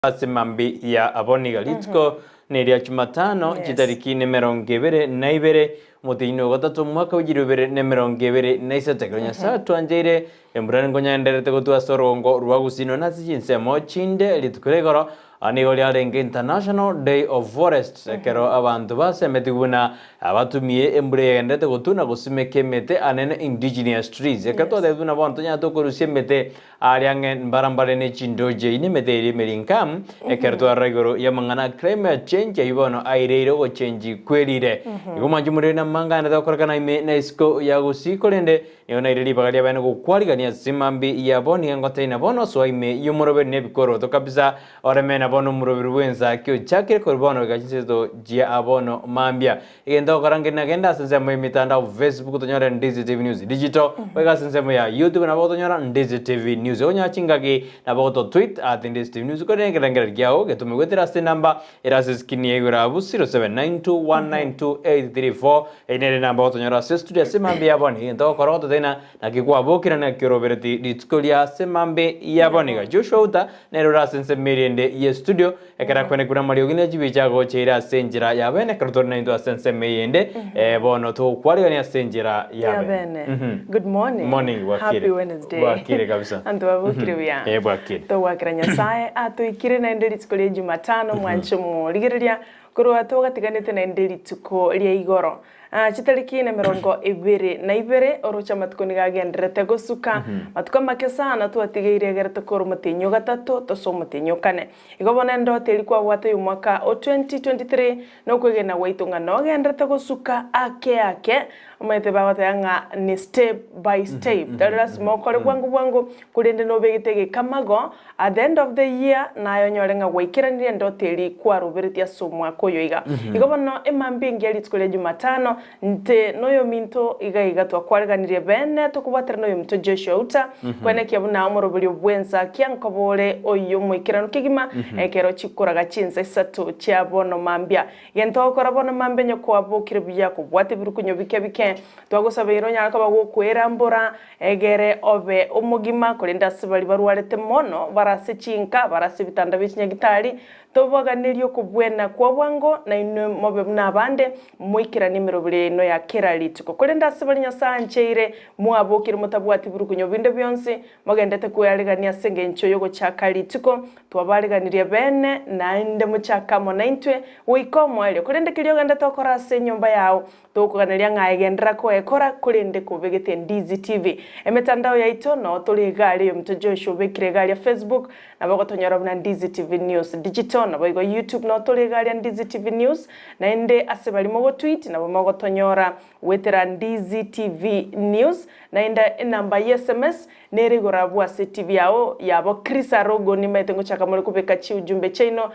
Ase mambia ya aboniga rituko neria Jumatano, chitariki nemerongo ebere na ibere, omotienyi o gatato omwaka bw'echilifu ibere na emerongo ebere na isato. Ekero Nyasae atwancheire, embura nkonyaendererete gotwa ase orogongo rwa Gusii nonya ase chinsemo chinde. Rituko ria igoro nigo riarenge International Day of Forests, ekero abanto basemetigwe buna abatumie embura egendererete gotwa na gosimeka emete anene indigenous trees. Ekero twatebete buna bono tonyare tokorusia emete Aria ang'e mbarambare ne chindoche ine emete eria emerinkamu, ekero twarora igoro y'amang'ana a climate change ayio bono aireire ogochenji kwerire. Igo mwanche morire namang'ana tokorekana ime na isiko ya gusii korende nigo naire ribaga ria bene gokwarigania ase mambi ya bono nigo ngoteina bono soa ime y'omoroberi na ebikoroto kabisa oreme na bono omoroberi bw'ensaki ochakire korwa bono goika chinseto chia bono mambia. Egento ogokora nkeri nagende ase ensemo y'emitandao Facebook tonyore Ndizi TV News Digital, goika ase ensemo ya YouTube nabo otonyora Ndizi TV News. Okonyora chingaki nabo ogoto tweet at Ndizi TV News korende ekerengererio kiago getome goetera ase enamba ere ase eskrini ya igoro abwo 0792192834 Eyio nere enamba ogotonyora ase estudio ase mambia ya bono. Egento ogokora ogototena naki kwabokire naki orobereti rituko ria ase mambia ya bono iga. Joshua Uta nere ore ase ensemo eria ende y'estudio Ekero akwenekwa namariogi ne chibicha agocheire ase enchera ya bene, ekero tore naintwe ase ensemo eyende, eh, bono togokwarigania ase enchera ya Ya bene. bene. Mhm. Good morning. Morning, bwakire. Happy Wednesday. Bwakire kabisa. Anto babokire buya. Eh, bwakire. Togwakera Nyasaye atoikire naende rituko ria Jumatano mwanche morigereria korwa twagatiganete naende rituko ria igoro. Ah, chitariki nemerongo ebere na ibere, oroche amatuko nigo agendererete gosuka. Matuko amake sana twatigeire egere tokore omotienyi o gatato tosoe omotienyi o kane. Igo bono endoto eria kwabwate oyomwaka o 2023 nokwegena gwaito ng'a nogendererete gosuka ake ake, omanyete bagoteba ng'a ni step by step, tari lasima okore bwango bwango, korende nobegete egekamago, at the end of the year naye onyore ng'a gwaikeranirie endoto eria kwaroberetie ase omwaka oyo iga. Igo bono emambia engiya rituko ria Jumatano, Inte noyominto iga iga twakwareganirie bene tokobwatera noyominto Joshua Uta, kwenekia buna omoroberio bw'ensa kiankoba ore oyio omoikeranu kegima, ekero chikoraga chinsa isato chia bono mambia. Gento ogokora bono mambia onye kwabokire buya kobwate ebirukunyo bike bike, twagosabeire onyare koba gokwerambora, egere obe omogima, korende ase baria barwarete mono, bare ase chinka, bare ase ebitanda bie chinyagitari, Tobaganerie okobwena kwa bwango, na inwe mobe buna abande, moikeranie emeroberi yaino ya kera rituko. Korende ase baria Nyasae ancheire, mwabokire motabwati birukunyo binde bionsi, mogendete kwearegania ase engencho y'ogochaka rituko, twabareganirie beene, naende mochake amo naintwe goika omoerio. Korende keria ogendete gokora ase enyomba yao, Tokoganeria ng'a egenderera koekora, korende kobegete Ndizi TV. Emetandao yaito noo tore iga aria oyominto Joshua obekire iga aria Facebook, nabo ogotonyora buna Ndizi TV News Digital, naboigo YouTube noo tore iga aria Ndizi TV News, naende ase baria mogotweet nabo mogotonyora goetera Ndizi TV News, naende enamba ye sms nere igoro abwo ase TV yao yabo Chris Arogo nimaete ngochaka more kobeka chiujumbe chiaino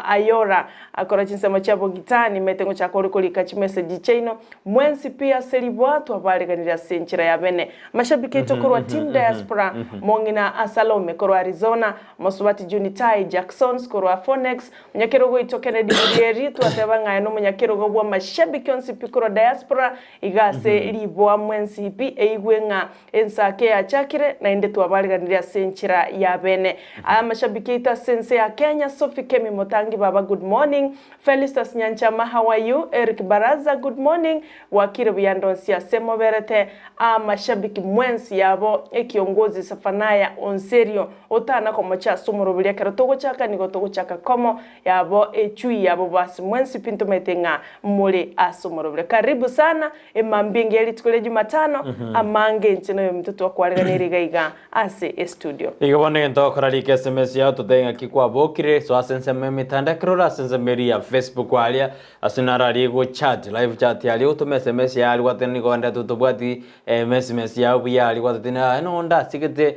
Ayora akora chinsemo chia Bogita nimaete ngochaka ore korika chimessage chiaino mwensi pi ase riboa twabareganire ase enchera ya bene. Mashabiki aito korwa Team Diaspora Mong'ina Salome korwa Arizona Mosubati Junitai Jacksons korwa Phoenix Omonyakerogo oito Kennedy Murieri twateba ng'a aye nomonyakerogo bw'amashabiki onsi pi korwa Diaspora iga ase riboa mwensi pi eigwe ng'a Ensake yachakire, naende twabareganirie ase enchera ya bene. Aya amashabiki aito ase ense ya Kenya, Sophie Kemi Motangi baba good morning, Felistus Nyanchama how are you, Eric Baraza good morning, bwakire buya ndonsi ase moberete, amashabiki mwensi yabo ekiongozi Zephaniah Onserio otana komocha ase omoroberi ekero togochaka nigo togochaka komo yabo echui yabo basi mwensi pi ntomanyete ng'a more ase omoroberi. Karibu sana. Emambia engiya rituko ria Jumatano, amange inche na oyominto twakwareganeire iga iga ase estudio. Igo bono egento ogokora rika SMS yao totebe ng'aki kwabokire, soa ase ensemo y'emetandao ekero ore ase ensemo eria ya Facebook aria ase naro aria ego chat, live chat aria otome SMS yao aria gwateba nigo ndete tobwati emesms yao buya aria gwateba tindi aye nonde asigete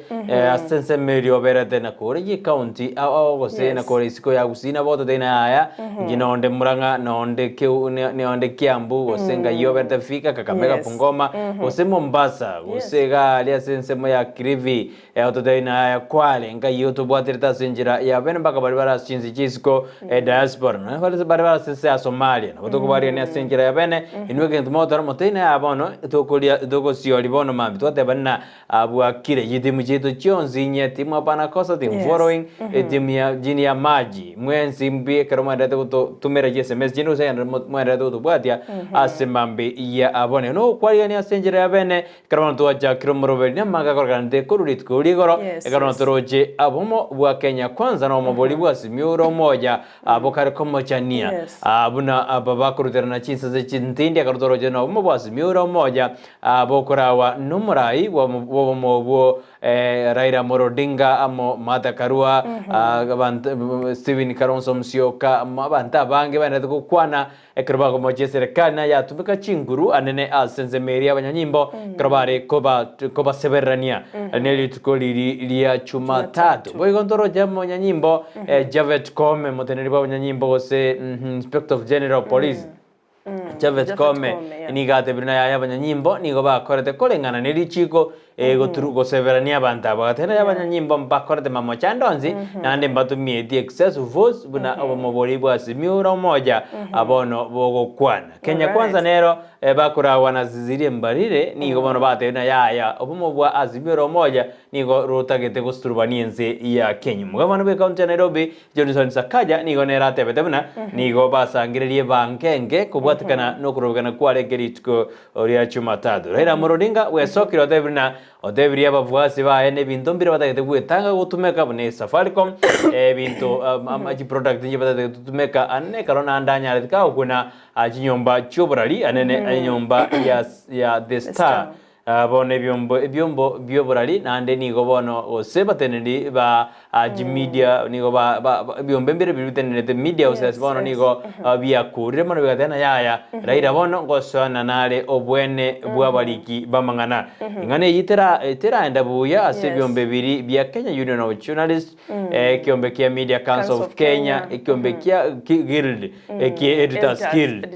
ase ensemo eria oberete na kore ye county ao ao gose na kore isiko ya Gusii nabo ototebie ng'a yaya inche nonde Murang'a nonde keu nonde Kiambu gose ngai oberete Thika, Kakamega, Bungoma gose Mombasa gose iga aria ase ensemo ya Kilifi. Ototebie naye kware nkai otobwaterete ase enchera ya bene mpaka baria bare ase chinse chia isiko diaspora nonya bare bare ase ense ya Somalia nabo tokobarigereria ase enchera ya bene inwe egento mogotara motebie naye aa bono tokoria togosioria bono mambia twateba ng'a bwakire chitimu chiaito chionsi inye timu hapana kosa timu Yes. following etimu ya chini ya maji mwensi mbi ekero mwenderete gototumera chi sms chinde gose ekero mwenderete gotobwatia ase mambia ya abone. Nokwarigania ase enchera ya bene Ekero bono twachakire omoroberi namanga akorekanete korwa rituko riria igoro, Yes, ekero bono yes. toroche abomo bwa Kenya Kwanza na omobori bwa Azimio ore omoya abo kare komochania Yes. ah, buna aba bakoruterana chinsase chintindi ekero toroche na obomo bwa Azimio ore omoya ah, bokorawa nomorai bw'obomo obwo eh, Raila Amolo Odinga amo Martha Karua ah, abanto Stephen Kalonzo Musyoka amo abanto abange baenderete gokwana Ekero bagomochia eserekari naye yatumeka chinguru anene ase ensemo eria y'abanyanyimbo, ekero bare kobasebererania ne rituko riri ria Chumatatu. Boigo ntoroche omonyanyimbo Japhet Koome, omoteneneri bw'abanyanyimbo gose Inspector of General of Police Japhet Japhet Koome Koome, yeah. nigo atebire naye aye abanyanyimbo nigo bakorete koreng'ana ne richiko Egoturu goseberania abanto aba gatena y'abanyanyimbo mbakorete mamocha ande onsi, naende mbatumieti excessive force buna obomobori bwa Azimio la Umoja bono bogokwana. Kenya Alright. Kwanza nero bakoragwa na Cecilia Mbarire nigo bono batebire na yaya obomo bwa Azimio la Umoja nigo rotagete gosurubania ense ya Kenya. Omogabana bwe county ya Nairobi Johnson Sakaja nigo nere atebete buna nigo basangererie ebange kobwatekana nokorobekana kwarenge rituko Oria Chumatatu. Raila Amolo Odinga bwesokire otebire buna otebirie abafuasi baye nebinto mbire batagete gwetanga gotumeka buna esafaricom ebinto chiproduct inche batagete gotumeka anene ekero naende anyarete kagokuna chinyomba chioborari anene enyomba ya ya The Star bono ebiombo ebiombo bioborari naende nigo bono gose bateneneri ba chimedia nigo ba ba ebiombe mbire biria bitenenerete media houses bono nigo biakurire mono bigateba ng'a yaya Raila bono ngosoana nare obwene bw'abariki b'amang'ana. Ing'ana eyio tera teraenda buya ase ebiombe biri bia Kenya Union of Journalists, ekiombe kia Media Council of Kenya, ekiombe kia Guild, ekie Editors Guild.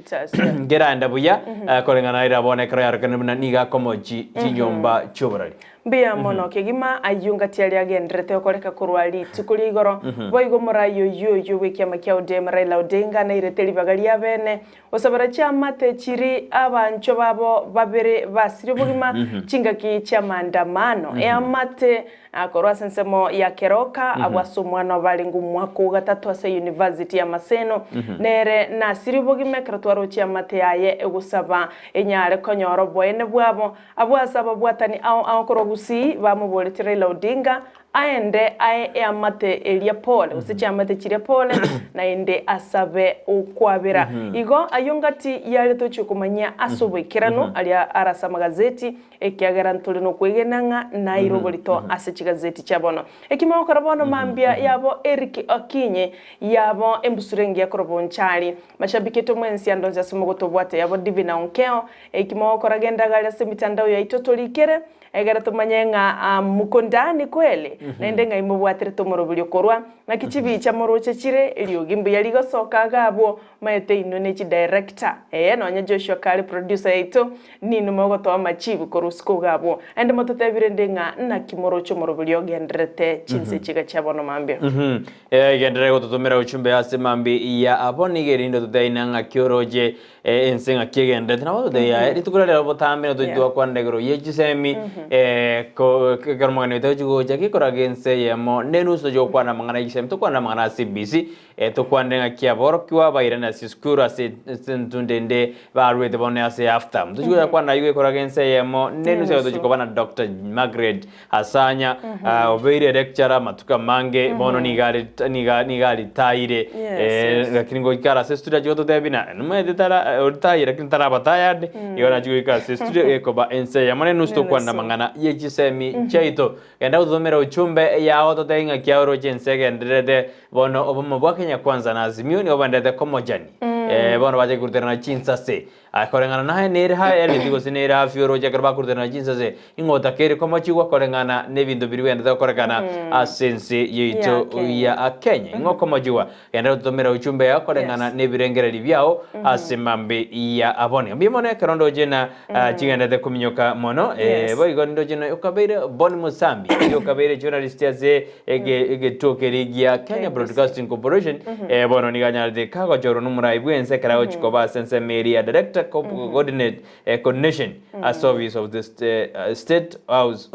Nkeraenda buya koreng'ana Raila bono ekero yarokanire buna nigo akomochi chinyomba chi'oborari. Mbuya mono kegima ayio ngati aria agenderete okoreka korwa rituko ria igoro. Boigo omorai oyio oyio bw'ekiama kia ODM Raila Odinga nairete ribaga ria bene gosabera chiamate chiri abanchwa babo babere basirie obogima chingaki chi'amaandamano. Eamate korwa ase ensemo ya Keroka abwo ase omwana obo arenge omwaka o gatato ase University ya Maseno nere nasirie obogima ekero twaroche eamate yaye egosaba enyare konyora oboene bwabo. Abwo ase ababwatani ao ao korwa Gusii bamoboretie Raila Odinga aende ae eamate eria pole gose chiamate chiria pole naende asabe okwabera. Igo ayio ngati yaria tochia komanyia ase oboikeranu aria are ase amagazeti ekiagera ntore nokwegena ng'a naire oborito ase chigazeti chia bono. Eki mogokora bono mambia yabo Eric Okinyi yabo embusuro engiya korwa Bonchari. Mashabiki aito mwensi ande onsi ase mogotobwata yabo Divina Onkeo Eki mogokora genda gare ase emitandao yaito torikere, egere tomanye ng'a mko ndani kweli, naende ng'a imobwaterete omoroberio korwa. Naki chibicha moroche chire, eriogi mbuya rigosoka iga abwo, maete inwe ne chidirector, ee nonya Joshua kare producer yaito, ninwe mogotoa amachibu korwa isiko iga abwo. Naende mototebie rende ng'a naki moroche omoroberio ogendererete chinse echi iga chia bono mambia. Egenderere gototomera ochumbe ase mambia ya abwo, nigo erinde ototeine ng'aki oroche Ense ng'aki egenderete nabo totebie yaya rituko riria botambe natochi Yeah. twakwanera igoro ye chisemi ko ekero omogeni oito agochi gocha gekoraga ense eyemo ne enusu tochi gokwana amang'ana ya chisemi tokwane amang'ana ya CBC tokwanere ng'aki aborokigwa bairane ase esukuru ase ase entunde ende barwete bono ase half term tochi gocha kwana aywo gekoraga ense eyemo ne enusu Nenusu. tochi koba na Doctor Margaret Asanya obeire lecturer amatuko amange bono nigo are nigo nigo aritaire Yes, yes. lakini goika ase estudio achia gototebia buna nomanyete tara oritayire lakini taraba tired igo nachia goika ase estudio ekoba ense eyemo na enusu tokwana Nenusu. amang'ana ye chisemi chiaito. Genda gototomera uchumbe yao totebie ng'aki aoroche ense egendererete bono obomo bwa Kenya Kwanza na Azimio nigo baendererete komojani bono bache koruterana chinsase. Koreng'ana naye nere haereti gose nere afya oroche ekero bakorutana chinsase, ing'o otakeire komochigwa koreng'ana nebinto biria bigenderete gokorekana ase ense yaito ya Kenya? Ing'o okomochigwa? Genderera gototomera uchumbe yao koreng'ana nebirengererio biao ase mambi ya abone. Mbuya mono ekero ndoche na chigenderete kominyoka mono. Boigo ndoche na okabeire Bonny Musambi, oyio okabeire journalist ase egetuo keria gia Kenya Broadcasting Corporation, bono nigo anyarete kagochorwa nomorai bw'ense ekero agochia koba ase ensemo eria ya Director Coordinate Coordination ase office of the State House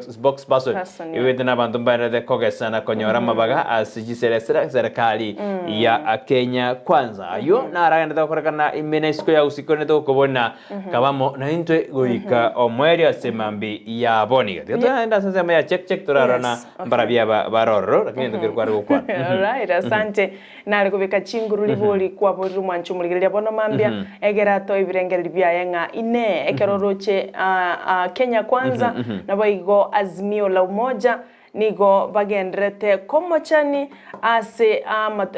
Spokesperson. Igwete na abanto mbaenderete kogesa na konyora amabaga ase chiserekari ya Kenya Kwanza. Ayio naragenderete gokorekana ime na isiko ya Gusii korende togokobona Kabamo naintwe goika omoerio ase mambi yabo. Nigo tiga toraende ase ensemo ya check check torarora Yes, okay. mbarabia aba bare ororo lakini mm -hmm. kware gokwana. Alright, asante. Nare kobeka chinguru ribori kwaborire omwancho omorigereria bono mambia mm -hmm. egere atoe ebirengererio biaye ng'a inee ekero oroche uh, uh, Kenya kwanza mm -hmm. naboigo Azimio la Umoja Nigo bagendererete komochani ase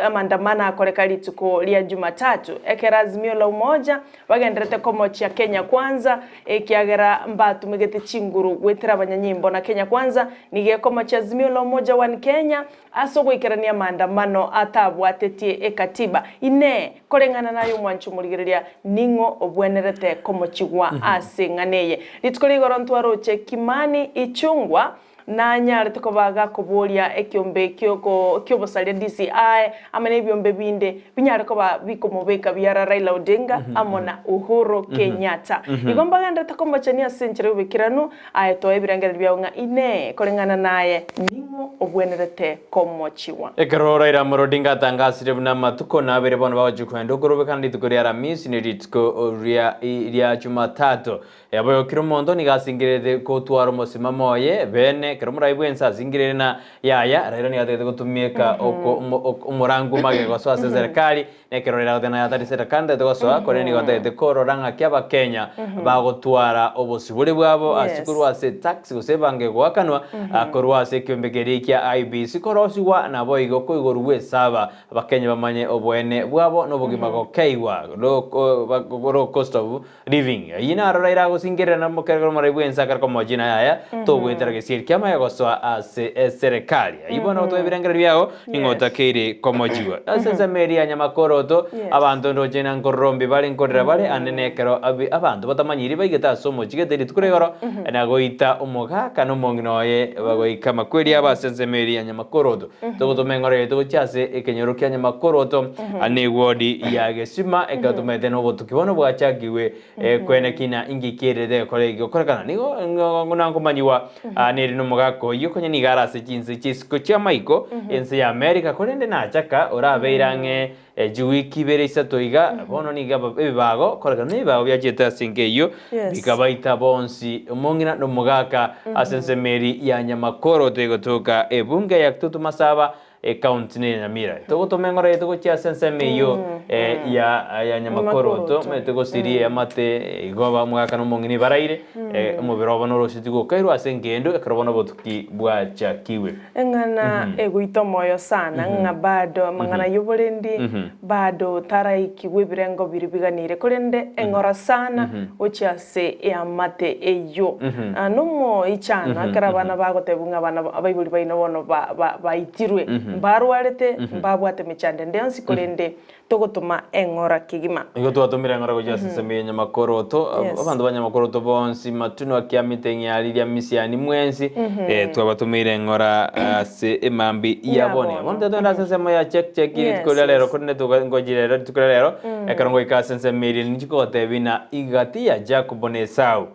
amaandamano akoreka rituko ria Jumatatu, ekero Azimio la Umoja bagendererete komochia Kenya Kwanza ekiagera mbatumegete chinguru goetera abanyanyimbo na Kenya Kwanza nigo ekomochia Azimio la Umoja One Kenya ase ogoikerania amaandamano atabwatetie ekatiba. Inee! Koreng'ana naye omwanchi omorigereria, ning'o obwenerete komochigwa ase eng'ana eye? Rituko ria igoro ntwaroche Kimani Ichung'wa Nanyarete koba gakoboria ekiombe ki'obosaria DCI amo nebiombe binde binyare koba bikomobeka biara Raila Odinga amo na Uhuru Kenyatta. Igo mbagenderete komochenia ase enchera y'oboikeranu, aye toe ebirengererio biao ng'a Inee, koreng'ana naye ning'o obwenerete komochigwa? Ekero Raila Amolo Odinga atangasire buna amatuko nabere bono bagochia koenda okorobekana rituko ria Aramisi ne rituko ria Jumatatu. Yaboyokire omonto nigo asingererete gotwara omosimamo oye bene, ekero omorai bw'ense asingerere na yaya, Raila nigo atagete gotumieka omorangu magega gosoa ase eserekari, na ekero Raila agoteba naye atari serekari ntagete gosoa, korende nigo atagete korora ng'aki abakenya bagotwara obosibore bwabo ase korwa ase etax gose ebango egoakanwa korwa ase ekiombe keria kia IEBC korosigwa naboigo koigorwa esaba abakenya bamanye oboene bwabo na obogima gokeigwa low cost of Living. Ayio naro Raila agosingerera na omokerero omorai bw'ense akare komoa china yaya togoetera gesieri ki'amaya gosoa ase eserekari. Ayio bono gotoa ebirengererio biao ning'o otakeire komochigwa. Ase ensemo eria ya nyamakoroto abanto ndoche na nkororombi bare nkorera bare ande nekero abanto batamanyiri baigete ase omochie gete rituko ria igoro na goita omogaka na omong'ina oye bagoika amakweri abo ase ensemo eria ya nyamakoroto. Togotoma engoro yaito gochia ase ekenyoro kia nyamakoroto ande ewodi ya Gesima ekero tomaete nobotuki bono bwachakigwe kwenekina inki kierete gekore gegokorekana. Nigo nankomanyiwa neri nomogaka oyio konya nigo are ase chinse chi'isiko chi'amaiko ense ya America korende nachaka orabeire ang'e chiwiki ibere isato iga bono nigo ebibago korekana nebibago biachete ase enka eyio bikabaita bonsi omong'ina nomogaka ase ensemo eri ya Nyamakoroto egotoka ebunge ya Kitutu Masaba Ekaunti ne ya Nyamira. Togotoma engoro yaito gochia ase ensemo eyio ya ya Nyamakoroto, omanyete gosiria eamate igo omogaka na omong'ina baraire, omobere obo noroseti gokairwa ase engendo ekero bono obotuki bwachakigwe. Eng'ana egoita omoyo sana ng'a bado amang'ana y'oborendi bado taraikigwa ebirengo biria biganire, korende eng'ora sana gochia ase eamate eyio. Nomoichano ekero abana bagotebwa ng'a abana abaibori baino bono baitirwe, mbarwarete, mbabwate emechando ende yonsi, korende togotoma eng'ora kegima. Nigo twatomire eng'ora gochia ase ensemo ya Nyamakoroto, abanto ba Nyamakoroto bonsi, Matunwa, Kiamite, Ng'iariria, Misiani, mwensi, twabatomeire eng'ora ase emambi ya bono. Bono totogenda ase ensemo ya check check rituko ria rero, korende ngochire rero rituko ria rero, ekero ngoika ase ensemo eria ninchi kogotebia ng'a igati ya Jakobo na Esau,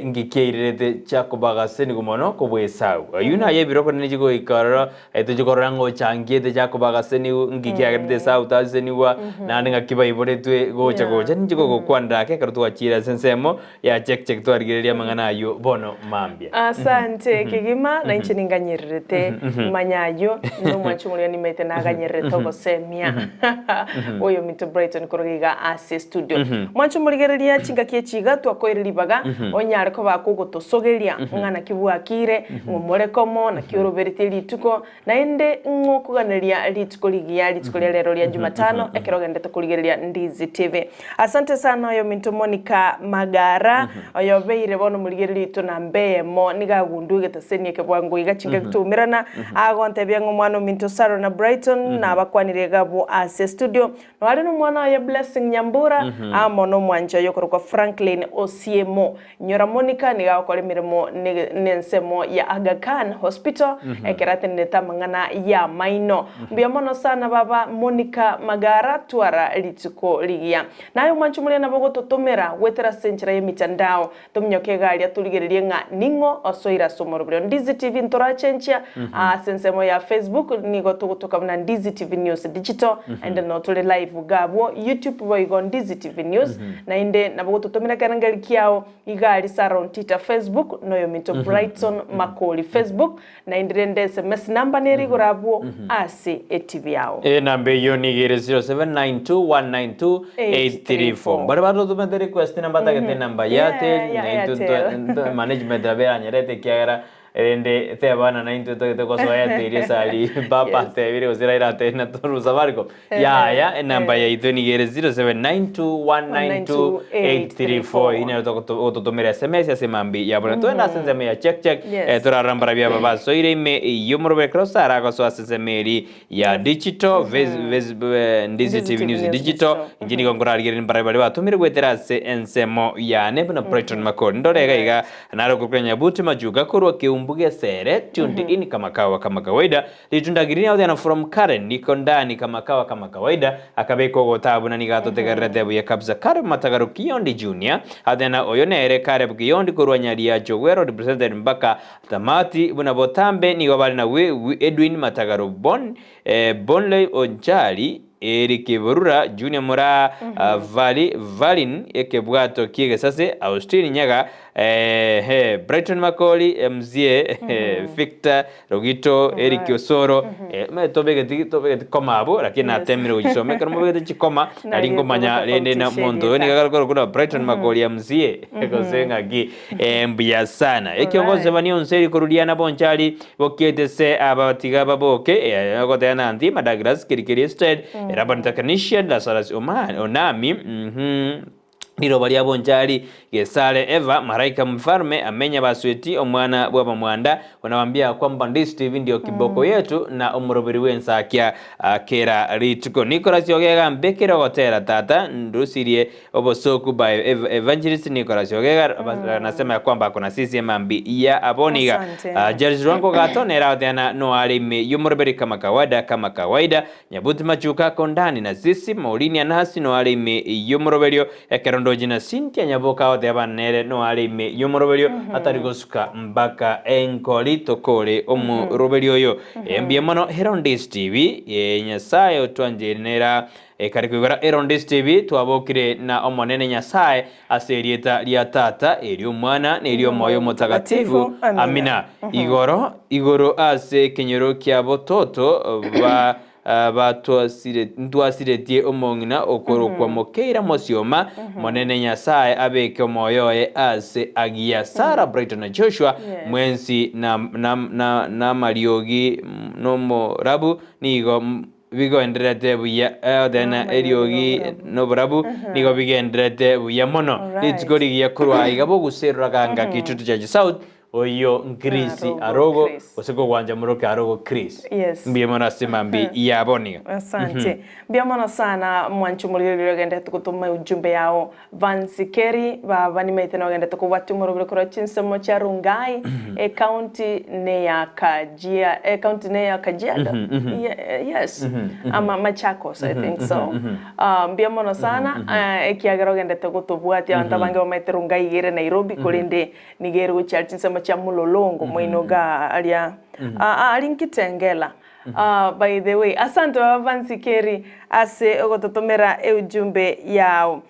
inki kiairerete Jakobo agasenigwa mono kobua Esau. Ayio naye ebiro korende ninchi goika ororo Tochia korora ng'a ochangiete Jakobo agasenigwa, nki kiagerete Esau tasenigwa, naende ng'aki baiboretwe gocha gocha. Ninche kogokwanera ake ekero twachiire ase ensemo ya check check twarigereria amang'ana ayio bono mambia. Asante kegima, na inche ninganyererete manya ayio, nomwancha omoria nimaete naganyererete ogosemia oyominto Brighton korwa iga ase studio. Mwancha omorigereria chingaki echi iga twakoire ribaga. Onyare koba kogotosogeria ng'a naki bwakire, ng'omore komo, naki oroberetie rituko, naende ng'okoganeria rituko rigiya, rituko ria rero ria Jumatano, ekero ogenderete korigereria Ndizi TV. Asante sana oyominto Monica Magara, oyobeire bono omorigereria oito namba eyemo, nigo agundua egetaseni eke bwango iga chingaki twaumerana, agontebia ng'a omwana ominto Sarah na Brighton nabakwanire iga abwo ase studio, Noare nomwana oye Blessing Nyambura amo nomwancha oye okorokwa Franklin Osiemo. Nyora Monica nigo agokora emeremo nensemo ya Aga Khan Hospital ekero atenenete amang'ana y'amaino. Mbuya mono sana baba Monica Magara twara rituko rigiya. Naye omwancha omoria nabo ogototomera goetera ase enchera y'emitandao Tominyoke iga aria torigererie ng'a ning'o osoire ase omorobio. Ndizi TV ntorachenchia ase ensemo ya Facebook nigo togotoka buna Ndizi TV News Digital naende no tore live iga abwo YouTube boigo Ndizi TV News naende nabo gototomera ekerengeri kiao iga aria Sarah Ontita Facebook na oyominto Brighton Makori Facebook naende rende SMS number nere igoro abwo ase etv yao. Enamba eyio nigo ere 0792192834. Mbare batotomete request na mbatagete enamba ya Airtel, Yeah, ya na intwe Airtel. management nabo eranyerete ekiagera rende tebana na intwe totagete gosoa Airtel esari papa Yes. atebire gose Raila atebire na torwa Safaricom. Yaya, enamba yaito nigo ere 0792192834. Eyio nero ogototomera SMS ase mambia ya bono. Togende ase ensemo ya check check. Yes. Eh, torarora mbarabwo aba basoire ime y'omorobere ekero Sarah agosoa ase ensemo eri ya digital, ves- ves- eh, Ndizi TV News Digital. Inche nigo nkorarigereria mbarabwo baria batomire goetera ase ensemo yane buna Brighton Makori. Ndore iga iga nare okorokwa Nyabuti Machuka korwa Keumbu Gesere, tuned in kama kawa kama kawaida. Ritunda green out and from Karen niko ndani kama kawa kama kawaida akabeka ogotaa buna nigo atotegererete buya kabisa Caleb Matagaro Kiyondi Junior Athena oyo nere Caleb Kiyondi korwa Nyariacho well represented mpaka tamati buna botambe nigo bare na Edwin Matagaro Bon eh, Bonley Onchari Eric Borura Junior Moraa Vali Valin ekebwato ki'egesase Austin Nyaga eh, Brighton Makori Mzie Victor Rogito Eric Osoro eh, omanyete tobegeti tobegeti koma abwo lakini Yes. natemire gochisoma ekero mobegete chikoma nari Nari nkomanya rende na ogotofautisha monto oyo nigo erieta. akorokwa buna Brighton Makori Mzie gose ng'aki eh, mbuya sana ekiongozi Alright. Zephania Onseri koruria na Bonchari bokiete se abatiga baboke eh, ogoteba na Ntima Douglas Kirikiri Estate Laban Technician Lazarus Oma- Onami mhm Riroba ria Bonchari, Gesare Eva, Malaika Mfalme, Amenya Basweti, omwana bw'abamwanda, onawambia kwamba Ndizi TV ndio kiboko yetu na omoroberi bw'ensakia ah, kera rituko. Nicholas Ogega mbekere ogotera tata ndusirie obosoku by Ev Evangelist Nicholas Ogega anasema ya kwamba akona CCM ambi ya aboniga. Asante. Ah, Jairus Rwango gato nera oteana no are ime y'omoroberi kama kawaida kama kawaida Nyabuti Machuka ako ndani na Sisi Maureen Anasi no are ime y'omoroberio ekero ndochi na Cynthia Nyaboka agoteba nere no are ime y'omoroberio atari gosuka mpaka enkori tokore omoroberio oyo mbuya mono Herondis TV Nyasaye otwancheire nera ekare koigora Herondis TV twabokire na Omonene Nyasaye ase erieta ria Tata eri'Omwana na eri'Omoyo Omotagatifu Amina. Igoro igoro ase ekenyoro kia bototo ba ntwasiretie omong'ina okorokwa Mokeira Mosioma, Monene Nyasae abeke omoyo oye aase agiya. Sarah, Brighton na Joshua, mwensi namariogi nomorabu nigo bigoendererete buya, na eriogi noborabu nigo bigendererete buya mono. Rituko rigiya korwa aiga boguserora ganga Kitutu Church South. Oyio Chris Arogo Arogo Chris. gose kogwancha moroke Arogo Chris. Yes. Mbuya mono ase mambi yabo niga. Asante. Mbuya mono sana mwanchi omorigereria ogenderete gotoma ujumbe yao. Vance Kerry baba nimaete nogenderete kobwatia omorobere korwa chinsemo chia Rongai ecounty neya Kajia ecounty neya Kajiado. Ye- Yes. Ama Machakos I think so. Ah, mbuya mono sana eh, ekiagera ogenderete gotobwatia abanto abange bamaete Rongai iga ere Nairobi korende Nigo ere gochia aria chinsemo chia Mulolongo moino iga aria aria Nkitengela. By the way, asante baba Vansikeri ase ogototomera eujumbe yao.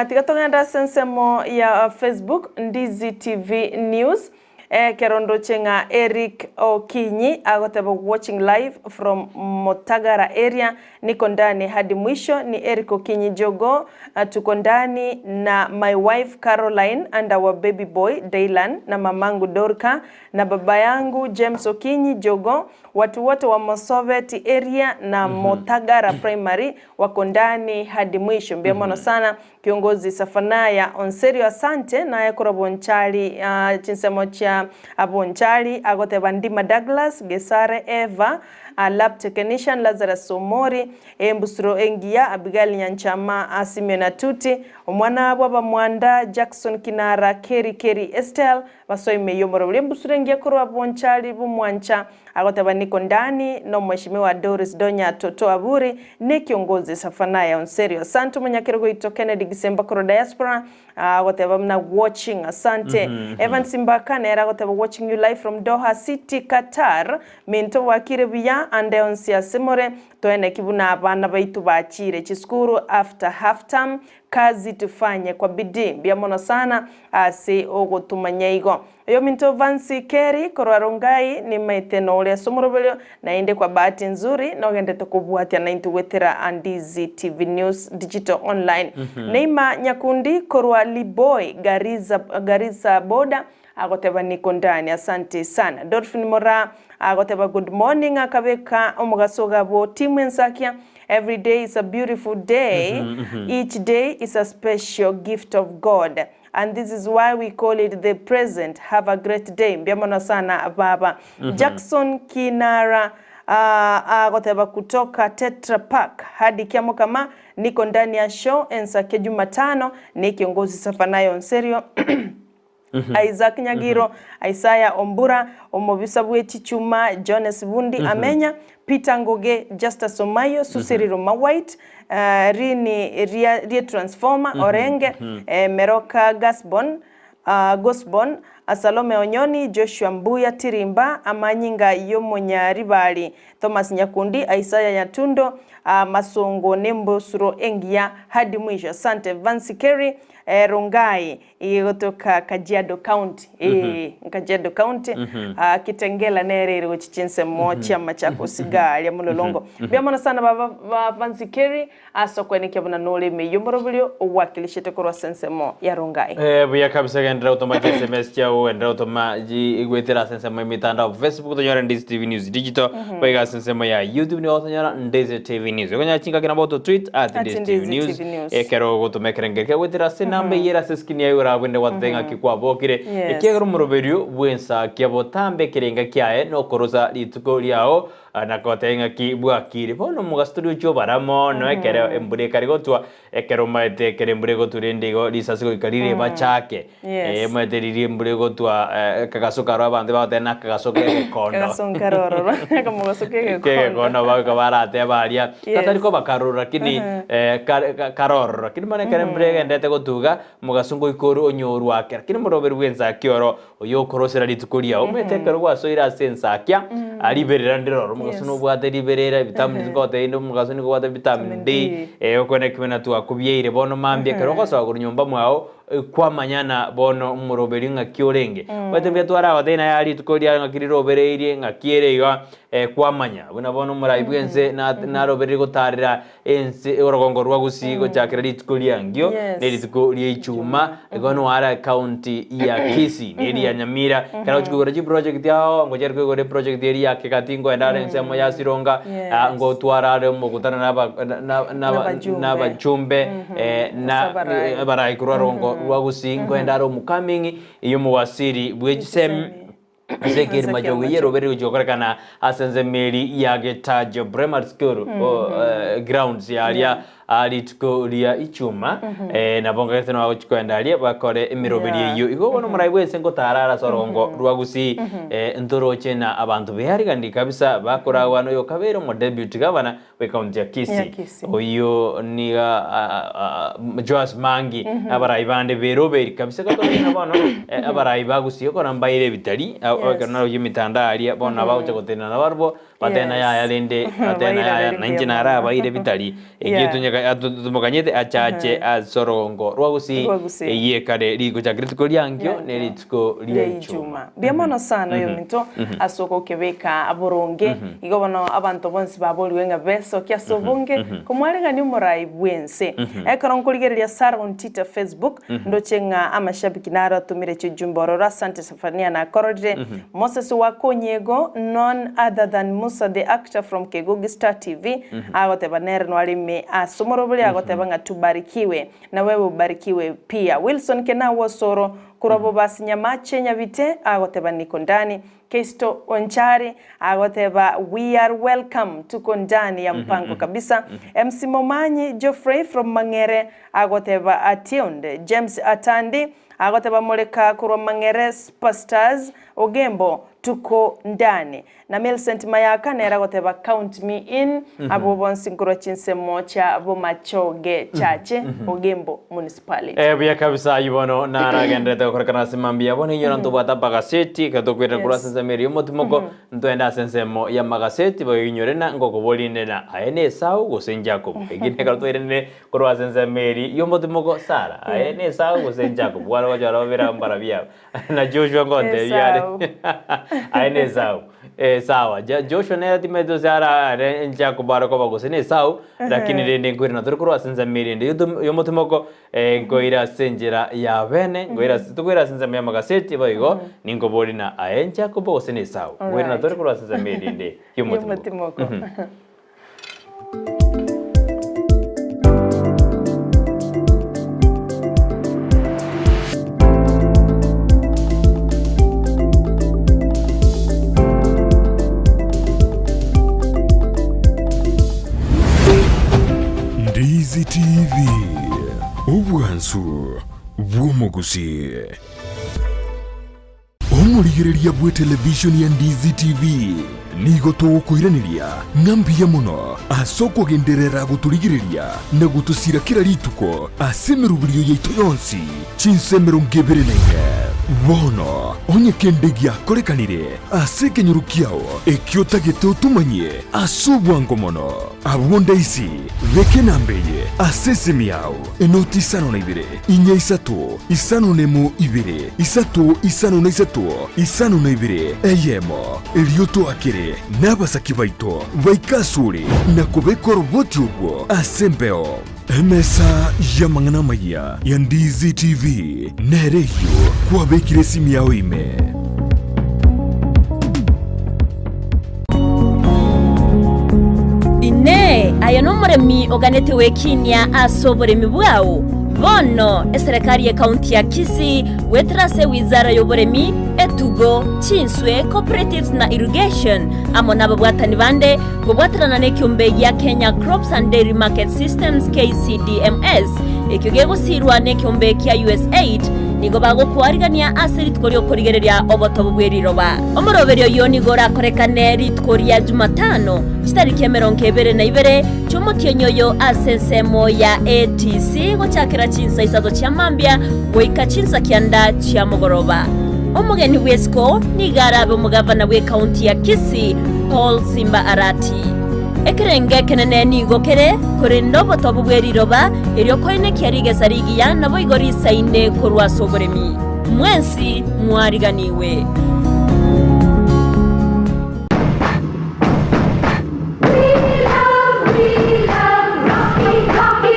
Tiga togende ase ensemo ya Facebook, Ndizi TV News. Ekero ndoche ng'a Eric Okinyi agoteba watching live from Motagara area niko ndani hadi mwisho ni Eric Okinyi Jogoo tuko ndani na my wife Caroline and our baby boy Daylan na mamangu Dorca na baba yangu James Okinyi Jogoo watu wote wa Mosobeti area na Motagara primary wako ndani hadi mwisho mbuya mono sana Kiongozi Safanaya Onserio Asante naye korwa Bonchari chinsemo chia Bonchari agoteba Ndima Douglas, Gesare Eva, Lab Technician Lazarus Omori, Embusuro Engiya Abigail Nyanchama, Simeon Atuti, Omwana bw'Abamwanda Jackson Kinara, Keri Keri Estelle, Basoime y'omorobori Embusuro Engiya korwa Bonchari Bomwancha Agoteba niko ndani nomweshimiwa Doris Donya Toto Aburi ne kiongozi Safanaya Onserio. Asante omonyakerogo oito Kennedy Gisemba korwa diaspora agoteba buna watching asante. Evans Mbaka nere agoteba watching you live from Doha City Qatar. Minto bwakire buya ande onsi ase more toeneki buna abana baito bachire chisukuru after half term kazi tufanye kwa bidii. Mbuya mono sana ase ogotumanya igo. Oyominto Vansi Kerry korwa Rongai nimaete nore ase omoroberio, naende kwa bahati nzuri nogendete kobwatia naintwe goetera Andizi TV News Digital Online. Neima Nyakundi korwa Liboi Garissa, Garissa border agoteba niko ndani asante sana. Dolphin Moraa agoteba good morning akabeka omogaso gabo timu ensakia every day is a beautiful day each day is a special gift of God. And this is why we call it the present. Have a great day. Mbuya mono sana baba. Jackson Kinara agoteba kutoka Tetra Pak hadi Kiamokama niko ndani ya show ensake Jumatano ni kiongozi Safanayo Onserio Isaac Nyagiro Isaiah Ombura omobisa bwe chichuma Jones Bundi Amenya Peter Ngoge Justus Omayo Susiri Roma White Rini ria rie transformer orenge Meroka Gasbon Gosbon Salome Onyoni Joshua Mbuya Tirimba amanyinga y'omonyaribari Thomas Nyakundi Isaiah Nyatundo Masongo nembosuro engiya hadi mwisho. Asante Vance Kerry Rongai igotoka Kajiado County Kajiado County Kitengela nere ere gochi chinsemo chia Machakos iga mulolongo. Mbuya mono sana baba ba Vance Kerry ase okwenekia buna nore emeyio moroberio owakilishete korwa ase ensemo ya Rongai. Buya kabisa genderera gotoma chi sms chiago genderera gotoma chi goetera ase ensemo ya emitandao Facebook tonyore Ndizi TV News Digital boigo ase ensemo ya YouTube nigo gotonyora Ndizi TV News okonyora chingaki nabo oto tweet at At Ndizi TV Ndizi News TV News. ekero ogotoma ekerengeri kia goetera ase enamba eyio ere ase eskrini yaye orabwende gwateba ng'aki kwabokire ekiagera omoroberio bw'ensakia botambe ekerenga kiaye nokorosa rituko riao na goteba ng'aki bwakire. Bono omogaso tori gochia obara mono ekero embura ekare gotwa Ekero omaete ekero embura egotwa rende igo risasi goika rire bachake. Yes. Eh, omaete riria embura egotwa eh, akagaso karo abanto bagoteba na akagaso kegekondo. Akagaso nkarororo, akamogaso kegekondo. Kegekondo bagoika barateba aria. Yes. Katari koba karoro lakini eh, kare ka- karororo. Lakini bono ekero embura egendete gotuga, omogaso ngoika ore onyorwa ake. Lakini omoroberi bw'ensaki oro, oyo okorosera rituko riao. Omanyete ekero gwasoire ase ensakia, riberera ndire ororo, omogaso nobwate riberera, ebitamins ngotebi inde omogaso nigo obwate vitamin D, okore ekebe na twakobieire bono mambia ekero ogosoa korwa nyomba mwao, kwamanyana bono omoroberi ng'aki orenge. Omanyete mbuya twaragotebi naye aa rituko riaye ng'aki rirobereirie, ng'aki ere iga, kwamanya. Buna bono omorai bwense narobereire gotarera ense orogongo rwa Gusii gochakera rituko riangio Yes. ne rituko ria Ichuma igo noare county ya Kisii na eria ya Nyamira ekero ogochia koigora chiproject ao ngochia koigora eproject eria ya Kegati nkoenda are ensemo ya Sironga Yes. ah, ngotwara are omokutano na aba- na- na- na- Nabajumbe. na abajumbe na Ase abarai. abarai korwa orogongo rwa Gusii nkoenda are omokaming'i eywo omowasiri bwe chisemi Ase ekerima ki'ogoyia robe rigochia gokorekana ase ensemo eria ya Getajo Primary School grounds yaria rituko ria Ichuma nabo nkagete nabo bagochia koenda aria bakore emeroberi eyio. Igo bono omorai bwense ngotara are ase orogongo rwa Gusii ntoroche na abanto beariganie kabisa bakoragwa noyo okabeire omodeputy governor bw'ecounty ya Kisii oyio niga Joash Mangi abarai bande beroberi kabisa gotobina bono abarai ba Gusii okora mbaire ebitari ekero naroche emitandao aria bono nabo bagocha gotenena nabarobwo batebe na yaya rende batebe na yaya nainche narabaire ebitari ekietonyekane. Tumoganyete achache ase orogongo rwa Gusii Rwa Gusii. eyie kare rigochaka rituko riankio ne Riankio. rituko ria ria Ijumaa. Ijumaa. Mbuya mono sana oyominto ase ogokebeka boronge. Igo bono abanto bonsi baborigwe ng'a besokie ase obonge komwaregania omorai bw'ense. Ekero nkorigereria Sarah Ontita Facebook, ndoche ng'a amashabiki naro atomire chijumbe ororo. Asante Sefania nakororire. Moses Wakonyego, none other than Musa the actor from Kegogi Star TV, agoteba nere noare ime ase omorobori agoteba ng'a tubarikiwe na wewe ubarikiwe pia. Wilson Kenau Osoro korwa Bobasi Nyamache Nyabite agoteba niko ndani. Kesto Onchari agoteba we are welcome tuko ndani ya mpango kabisa. MC Momanyi Geoffrey from Mang'ere agoteba ationde. James Atandi agoteba moreka korwa Mang'ere Superstars Ogembo tuko ndani. Na Millicent Mayaka nere agoteba count me in abwo bonsi nkorwa chinsemo chia Bomachoge Chache Ogembo Municipality. Eh, buya kabisa ayio bono naragenderete gokorekana ase mambia bono inyora ntobwate abagaseti ekero tokoirana korwa Yes. ase ensemo eria y'omotimoko ntoende ase ensemo y'amagaseti boinyore na ngokoborinde na aye na Esau gose Jakobo ekio nekero twairanire korwa ase ensemo eria y'omotimoko Sara aye na Esau gose Jakobo bware gochora babere abwo mbarabwo aba Na Joshua ngontebia are Esau. aye na Esau. Eh, sawa. Ja, Joshua nere timanyeti gose ara are Jacob are koba gose na Esau, lakini rende nkoirana tore korwa ase ensemo erinde yotom- yomotimoko eh, nkoira ase enchera ya bene, nkoira ase tokoira ase ensemo y'amagaseti boigo, ninkoborie na aye Jacob gose na Esau. Nkoirana Alright. tore korwa ase ensemo erinde y'omotimoko. Y'omotimoko. Ndizi TV, obwansu bw'omogusii. Omorigereria bw'etelevishoni ya Ndizi TV nigo togokoiraneria ng'a mbuya mono ase okogenderera gotorigereria na gotosira kera rituko ase emeroberio yaito yonsi chinsa 24. Bono onye kende giakorekanire ase ekenyoro kiao ekio otagete otomanyie ase obwango mono, abwo ndaisi beka enamba eye ase esimi yao. Enoti isano na ibere, inya isato, isano nemo ibere, isato isano na isato, isano na ibere, eyemo. Erio toakere nabasaki baito baike asore na kobeka oroboti orwo ase embeo. Emesa y'amang'ana amayia ya Ndizi TV nere eyio kwabekire esimi yao ime. Inee! Aye nomoremi oganete gwekinia ase oboremi bwao? Bono eserekari y'ekaunti ya Kisii goetera ase ewizara y'oboremi, etugo, chinswe, cooperatives na irrigation amo nababwatani bande kobwaterana nekiombe gia Kenya Crops and Dairy Market Systems KCDMS ekio gegosirwa nekiombe kia USAID nigo bagokwarigania ase rituko ri'okorigereria obotobu bwe riroba. Omoroberio oyio nigo orakorekane rituko ria Jumatano, chitariki 22 chi'omotienyi oyo ase ensemo ya ATC gochakera chinsa isato chia mambia goika chinsa kianda chia mogoroba. Omogeni bw'esiko nigo arabe omogavana bw'ekaunti ya Kisii, Paul Simba Arati. Ekerengo ekenene nigo kere, korende obotobu bwe riroba, erio koenekia rigesa rigiya naboigo risaine korwa ase oboremi. Mwensi mwariganigwe.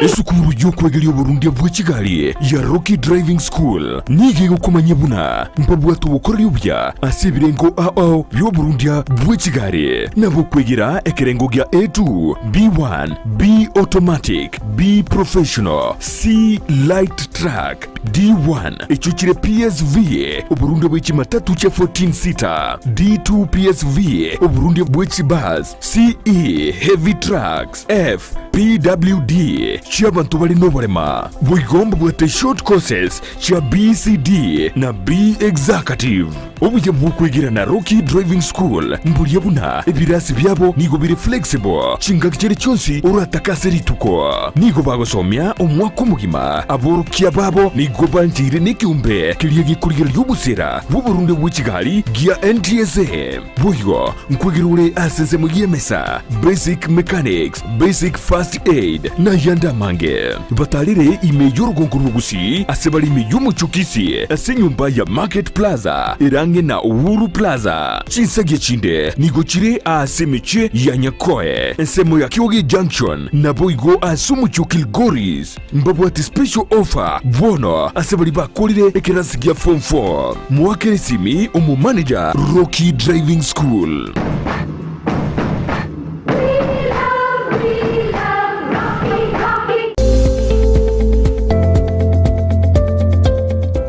Esukuru y'okwegeria oborundia bwe chigari ya Rocky Driving School nigo egokomanyia buna mbabwate obokoreri obuya ase ebirengo ao bi'oborundia bwe chigari, nabo okwegera ekerengo gia A2, B1, B Automatic, B Professional, C Light Truck, D1 echio chire PSV, oborundia bwe chimatatu chia 14 seater, D2 PSV, oborundia bwe chibus, CE Heavy Trucks, F PWD chi'abanto bare noborema. Boigo mbabwate short courses chia BCD na B Executive. Obuya bw'okwegera na Rocky Driving School mboria buna ebirasi biabo nigo bire flexible chingaki chiria chionsi oratake ase rituko. Nigo bagosomia omwaka omogima. Aborokia babo nigo bancheire nekeombe keria gekorigereria obosera bw'oborunde bwe chigari gia NTSA. Boigo nkwegera ore ase ensemo y'emesa, basic mechanics, basic first. First Aid, na ayande amange. Batarere ime y'orogongo rw'Ogusii ase bare ime y'omochie o Kisii ase enyomba ya Market Plaza ere ang'e na Uhuru Plaza. Chinsagia chinde nigo chire aase emechie ya Nyakoe, ensemo ya Kioge Junction, naboigo ase omochie o Kilgoris. Mbabwate special offer bono ase baria bakorire ekerasi gia form 4. Moakere esimi omomanager Rocky Driving School.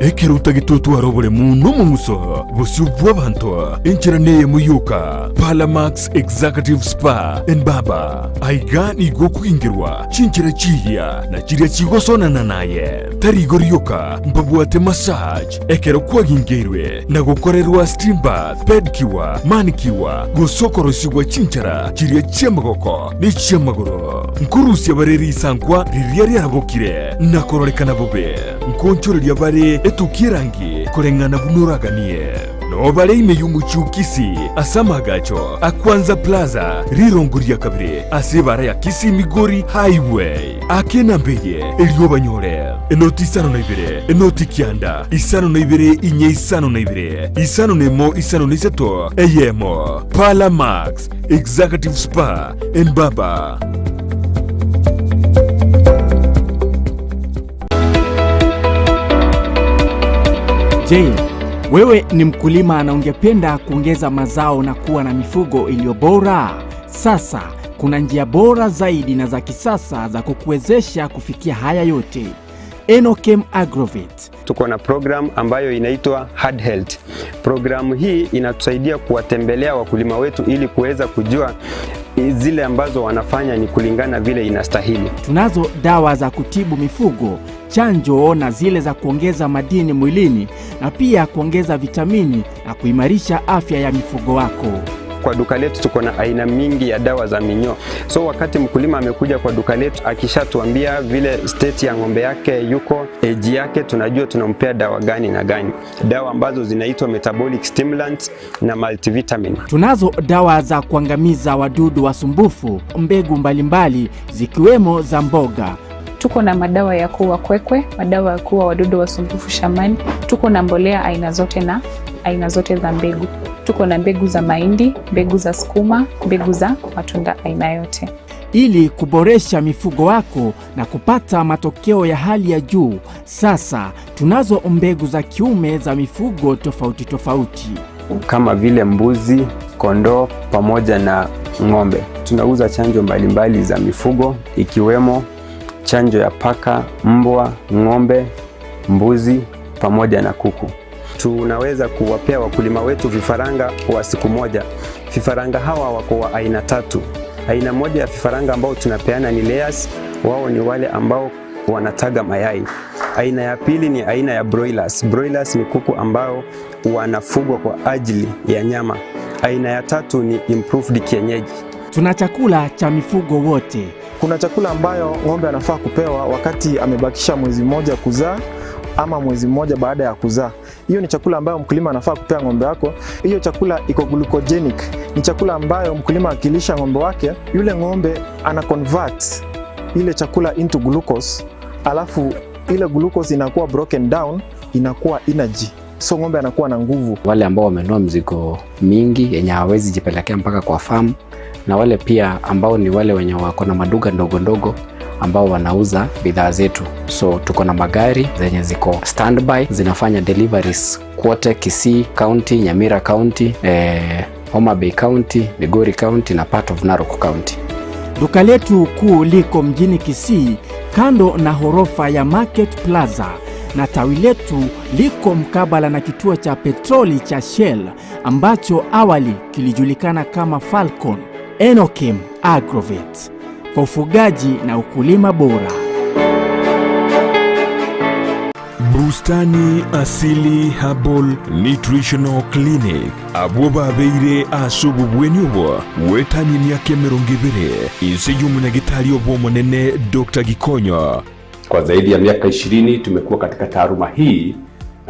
Ekero otagete otware oboremu na omong'uso bosio bw'abanto, enchera neyemo yoka, Palamax Executive Spa and Barber. Aiga nigo okogingerwa chinchera chiria na chiria chigosonana naye. Tari igo rioka, mbabwate massage ekero kwagingeirwe na gokorerwa steam bath, pedicure, manicure, gose okorosigwa chinchara chiria chi'amagoko ne chi'amagoro. Nkorusia bare risankwa riria riarabokire na kororekana bobe. Nkoonchoreria bare etukia erangi koreng'ana buna oraganie. Noo bare ime y'omochie o Kisii ase amaagacho a Kwanza Plaza, rirongo ria kabere ase ebaara ya Kisii Migori Highway. Aka enamba eye erio obanyore, enoti isano na ibere, enoti kianda, isano na ibere inye isano na ibere, isano na emo isano na isato, eyemo. Parlour Max, Executive Spa and Barber. Je, wewe ni mkulima na ungependa kuongeza mazao na kuwa na mifugo iliyo bora? Sasa kuna njia bora zaidi na za kisasa za kukuwezesha kufikia haya yote. Enokem Agrovet. Tuko na program ambayo inaitwa Hard Health. Programu hii inatusaidia kuwatembelea wakulima wetu ili kuweza kujua zile ambazo wanafanya ni kulingana vile inastahili. Tunazo dawa za kutibu mifugo, chanjo na zile za kuongeza madini mwilini na pia kuongeza vitamini na kuimarisha afya ya mifugo wako. Kwa duka letu tuko na aina mingi ya dawa za minyoo. So wakati mkulima amekuja kwa duka letu akishatuambia vile state ya ng'ombe yake yuko, age yake, tunajua tunampea dawa gani na gani, dawa ambazo zinaitwa metabolic stimulants na multivitamin. Tunazo dawa za kuangamiza wadudu wasumbufu, mbegu mbalimbali zikiwemo za mboga. Tuko na madawa ya kuua kwekwe, madawa ya kuua wadudu wasumbufu shambani. Tuko na mbolea aina zote na aina zote za mbegu. Tuko na mbegu za mahindi, mbegu za sukuma, mbegu za matunda aina yote. Ili kuboresha mifugo wako na kupata matokeo ya hali ya juu, sasa tunazo mbegu za kiume za mifugo tofauti tofauti kama vile mbuzi, kondoo pamoja na ng'ombe. Tunauza chanjo mbalimbali za mifugo ikiwemo chanjo ya paka, mbwa, ng'ombe, mbuzi pamoja na kuku. Tunaweza kuwapea wakulima wetu vifaranga wa siku moja. Vifaranga hawa wako wa aina tatu. Aina moja ya vifaranga ambao tunapeana ni layers, wao ni wale ambao wanataga mayai. Aina ya pili ni aina ya broilers. Broilers ni kuku ambao wanafugwa kwa ajili ya nyama. Aina ya tatu ni improved kienyeji. Tuna chakula cha mifugo wote. Kuna chakula ambayo ng'ombe anafaa kupewa wakati amebakisha mwezi mmoja kuzaa ama mwezi mmoja baada ya kuzaa. Hiyo ni chakula ambayo mkulima anafaa kupea ng'ombe wako. Hiyo chakula iko glucogenic, ni chakula ambayo mkulima akilisha ng'ombe wake, yule ng'ombe ana convert ile chakula into glucose, alafu ile glucose inakuwa broken down, inakuwa energy, so ng'ombe anakuwa na nguvu. Wale ambao wamenunua mzigo mingi yenye hawawezi jipelekea mpaka kwa farm, na wale pia ambao ni wale wenye wako na maduka ndogo ndogo ambao wanauza bidhaa zetu. So tuko na magari zenye ziko standby zinafanya deliveries kwote Kisii County, Nyamira County, Homa Bay County, Migori County na part of Narok County. Duka letu kuu liko mjini Kisii kando na horofa ya Market Plaza na tawi letu liko mkabala na kituo cha petroli cha Shell ambacho awali kilijulikana kama Falcon. Enokim Agrovet kwa ufugaji na ukulima bora. Bustani Asili Herbal Nutritional Clinic abwo babeire ase obobweni obo goetania emiaka emerongo ebere inse y'omonyagitari obo omonene Doctor Gikonyo. Kwa zaidi ya miaka 20 tumekuwa katika taaluma hii.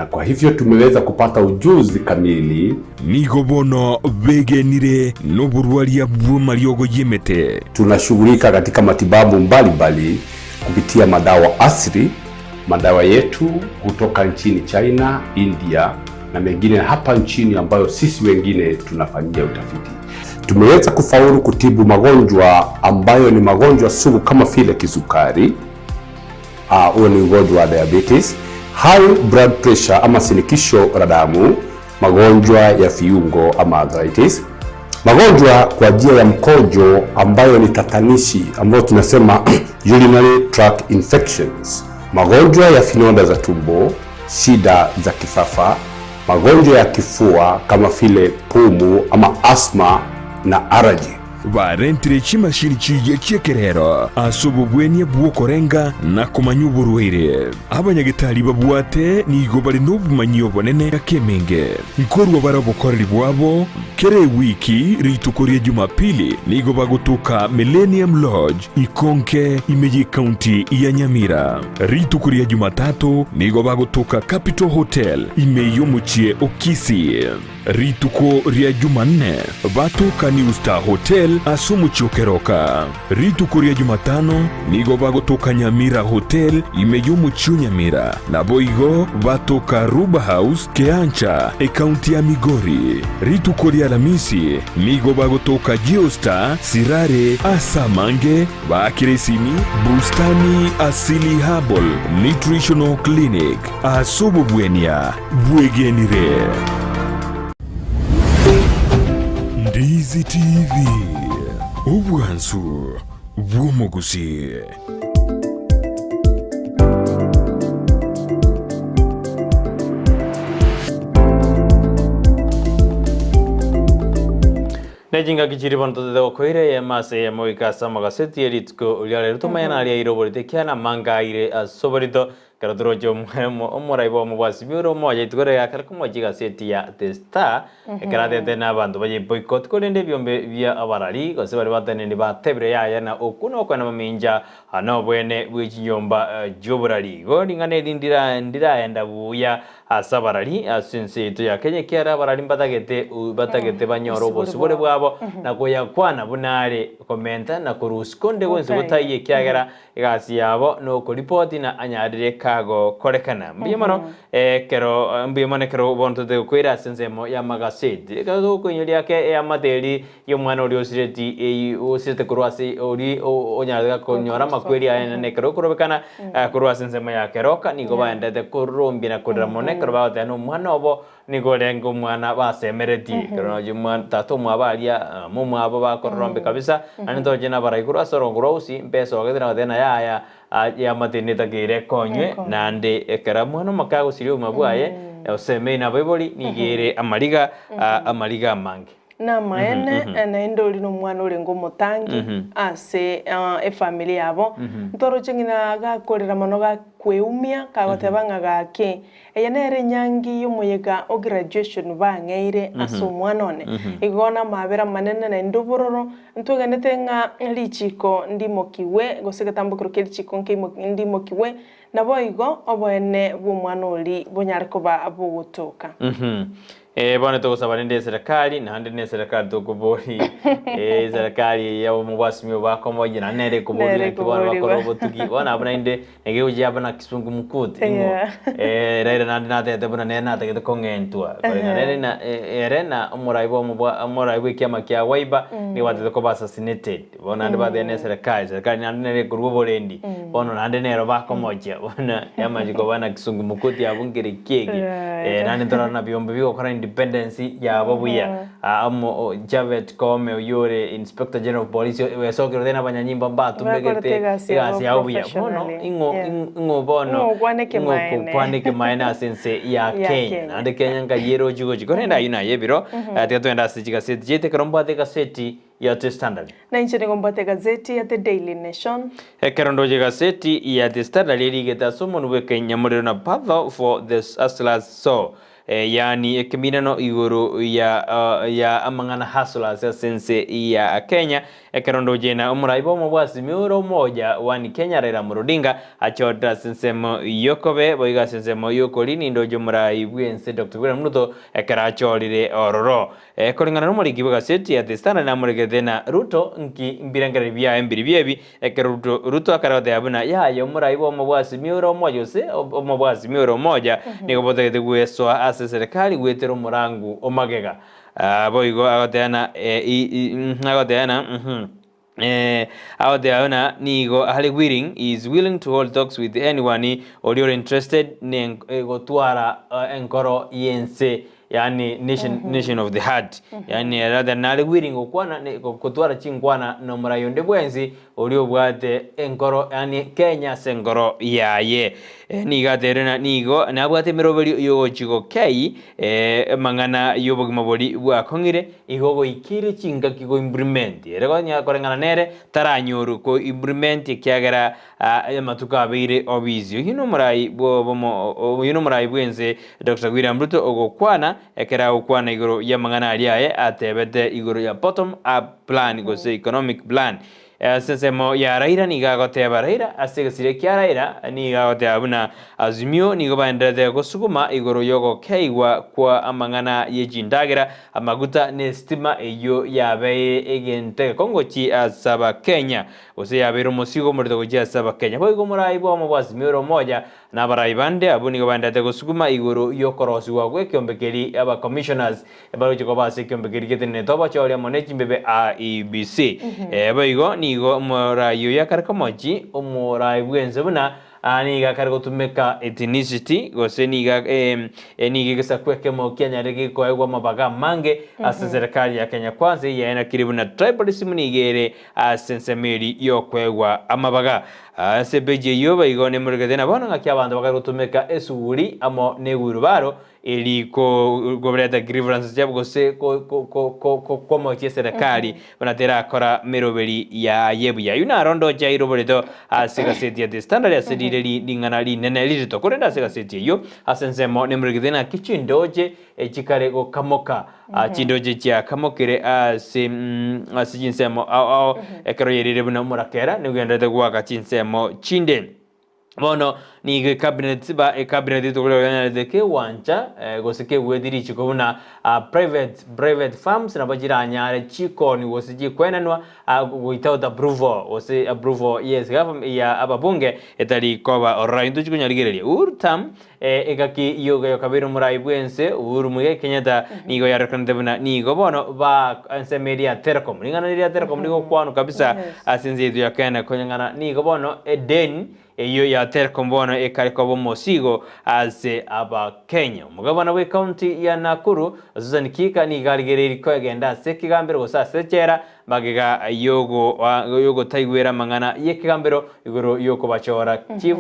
Na kwa hivyo tumeweza kupata ujuzi kamili. Nigo bono begenire noborwaria bw'amariogo y'emete. Tunashughulika katika matibabu mbalimbali kupitia madawa asili, madawa yetu kutoka nchini China, India na mengine hapa nchini ambayo sisi wengine tunafanyia utafiti. Tumeweza kufaulu kutibu magonjwa ambayo ni magonjwa sugu kama vile kisukari, huo ni ugonjwa wa diabetes, high blood pressure ama shinikizo la damu, magonjwa ya viungo ama arthritis, magonjwa kwa njia ya mkojo ambayo ni tatanishi ambayo tunasema urinary tract infections, magonjwa ya vidonda za tumbo, shida za kifafa, magonjwa ya kifua kama vile pumu ama asthma na allergy. Barentire chimashini chiria chi'ekerero ase obobwenia bw'okorenga na komanya oborwaire. Abanyagetari babwate nigo bare nobomanyi obonene ake emenge. Nkorua bare obokoreri bwabo kera ewiki rituko ria Jumapili nigo bagotoka Millennium Lodge Ikonke ime y'ecounty ya Nyamira. Rituko ria Jumatatu nigo bagotoka Capital Hotel ime y'omochie o Kisii. Rituko ria Jumanne batoka New Star Hotel ase omochie o Keroka. Rituko ria Jumatano nigo bagotoka Nyamira Hotel ime y'omochie o Nyamira, naboigo batoka Ruba House Keancha, ecounty ya Migori. Rituko ria Alamisi nigo bagotoka Geostar Sirare ase amange baakire esimi Bustani Asili Herbal Nutritional Clinic ase obobwenia bwegenire. Ndizi TV, obwansu bw'omogusii. Ne chingaki chiria bono totete gokoira eyemo ase eyemo goika ase amagaseti ye rituko ria rero tomanye naria aire oborito ekiagera namanga aire ase oborito Ekero toroche omorai bw'omobwasi ore omoya rituko riria akare komochia egaseti ya The Star, ekero atete na abanto baye boycott korende ebiombe bia abarari gose baria batenenire batebire yaya na okwo nokoena mamincha nobwene bwe chinyomba chioborari. Igo ring'ana eri ndiraenda buya ase abarari ase ense yaito ya Kenya ekiagera abarari mbatagete batagete banyore obosibore bwabo na koyakwana buna are komenta na korusia konde gwensi gotaiyo ekiagera Egasi yabo nokoripoti na anyarire kagokorekana. Mbuya mono ekero mbuya mono ekero bono tote gokoira ase ensemo y'amagaseti. Ekero togokoinyoria ake eamate eri y'omwana oria osireti eyi osirete korwa ase ori onyarete konyora amakweri aye naende ekero okorobekana korwa ase ensemo ya keroka nigo baendete korombia na korera mono ekero bagoteba na omwana obo Nigo orenge omwana basemeretie, ekero nonya omwana tata omwabo aria mama omwabo bakororombe kabisa, naende ntoche nabarai korwa ase orongo rwa gusii, mbesogete na goteba ng'a yaya eamate ende etakeire ekonywe, naende ekero omwana omoke agosiria obogima bwaye, osemeire na abaibori, nigo ere amariga amariga amange. Namaene, naende oria nomwana orenge omotangi ase efamiri yabo. Ntoroche ng'ina gakorera mono gakweumia, kagoteba ng'a gaki, eye nere enyangi y'omoyega o graduation bang'eire ase omwana one. Igo namabera amanene naende obororo, ntwegenete ng'a richiko ndimokigwe, gose egetambokero kia richiko ndimokigwe, naboigo oboene bw'omwana oria bonyare koba bogotoka. Ee, bono togosaba rende eserekari, naende neserekari tokobori, ee, eserekari eye ya omobwasimi obo bakomoyia naende nere ekobori Nere naki bono bakora ekoborigwa. obotugi. Bono abwo naende naki egochia yaba na kisungumkuti ing'o Yeah. eh, Raila naende natebete buna nere natagete kong'entwa koreng'ana ere na ere na omorai bwa omobwa omorai bwa ekiama kia Wiper nigo batagete koba assassinated. Bono naende batebia na eserekari, eserekari naende nere ekorwa oborendi, bono naende nero bakomochia, bono yamanya koba na kisungumkuti abwo nkere ki eke. Right. Naende ntorore na biombe bigokora independence yabo buya. Ah, omo Japhet Koome oyio ore Inspector General of Police wesokire otebe na abanyanyimbo mbatumbegete Bakorete egasi yabo egasi yabo buya. Bono professionally. ing'o Yeah. ing'o bono Ing'o okwane ing'o kemaene. okwane kemaene ase ense ya Ya Kenya. Kenya. Naende Kenya nkai erochi gochi. Korende ayio naye ebiro, tiga togende ase chigaseti chiaito ekero mbwate egaseti ya The Standard. Na inche nigo mbwate egazeti ya The Daily Nation. Ekero ndoche egaseti ya The Standard erigete ase omonwa bw'ekenyamorero na Battle for the Hustler's Soul. Yaani ekeminano igoro ya ya amang'ana hustlers ase ense ya Kenya. Ekero ndoche na omorai bwa omobwasimi ore omoja one Kenya Raila Amolo Odinga achorete ase ensemo yokobe boigo ase ensemo yokori nindoche omorai bwense Doctor William Ruto ekero achorire ororo. Koreng'ana nomoriki bw'egaseti ya The Standard namoregete na Ruto nki mbirengererio biaye mbiribio ebi Ekero Ruto, Ruto akare goteba buna yaya omorai bw'omobwasimi ore omoja gose omobwasimi ore omoja nigo botagete gwesoa ase eserekari goetera omorangu o magega. Ah, boigo agoteba na eh, i, i, mhm, agoteba na mhm, eh, agoteba buna nigo are willing, he is willing to hold talks with anyone oria ore interested ne eh, gotwara eh, enkoro y'ense yaani nation, nation of the heart yaani rather nare willing gokwana ne- go- gotwara chinkwana na omorai onde bwensi oria obwate enkoro yaani Kenya ase enkoro yaye. Eh, nigo aterire na nigo nabwate emeroberio yogochi gokei eh, amang'ana y'obogima boria bwakong'ire igo goikeire chingaki go implement ere konya koreng'ana nere taranyorwa ko implement ekiagera Amatuko abeire obisi. Oyio nomorai bw'obomo oyio nomorai bw'ense Doctor William Ruto ogokwana ekero agokwana igoro y'amang'ana aria aye atebete igoro ya bottom up plan gose economic plan. Ase ensemo ya Raila nigo agoteba Raila ase egesire kia Raila nigo agoteba buna Azimio nigo baenderete gosuguma igoro y'ogokeigwa kwa amang'ana ye chindagera, amaguta na esitima eyio yabeire egento egekongo chi ase abakenya. Gose yabeire omosigo omorito gochia ase Abakenya. Boigo omorai bw'omo bw'Azimio ore omoja, na abarai bande abwo nigo baenderete gosuguma igoro y'okorosigwa gw'ekeombe keria aba commissioners baroche koba ase ekeombe keria getenenete obochori amo ne chimbebe IEBC. Boigo nigo omorai oyo akare komochi omorai bw'ense buna Aa nigo akare gotumeka ethnicity gose nigo nigo egesaku ekemo kianyarire gekoegwa amabaga amange ase serikali ya Kenya Kwanza eyaenakire buna tribalism nigo ere ase ensemo eri yokoegwa amabaga. Ase epeji eyio boigo nemoregete na bono ng'aki abanto bakare gotumeka esuguri amo ne ewheelbarrow eri koreta grievances chiabo gose komochia eserekari buna terakora meroberi yaye buya. Ayio naro ndoche airoboreto ase egaseti ya The Standard ase rire ring'ana rinene ririto. Korende ase egaseti eyio ase ensemo nemoregete naki chindoche chikare gokamoka, chindoche chiakamokire ase ase chinsemo ao ao ekero yerire buna omorakera nigo goaka chinsemo chinde. Bono nigo ecabinet ba ecabinet rituko riria yanyarete kegwancha gose kegweti richiko buna private private farms nabo chiranyare chikoni gose chikwenanwa without approval gose approval yes government ya ababunge etari koba ororo. Intwe chikonyarigereria Uhuru term egaki yoga yokabeire omorai bwense Uhuru Muigai Kenyatta nigo yarorekanete buna nigo bono ba ensemo eria ya Telecom ring'ana riria Telecom rigokwanwa kabisa ase ense yaito ya Kenya konyang'ana nigo bono edeni eyio ya Telecom bono ekare koba omosigo ase Abakenya. Omogabana bwe county ya Nakuru Susan Kihika nigo arigereiri kogenda ase ekegambero gose ase echela Magega y'ogotaigwera amang'ana y'ekegambero igoro y'okobachora chief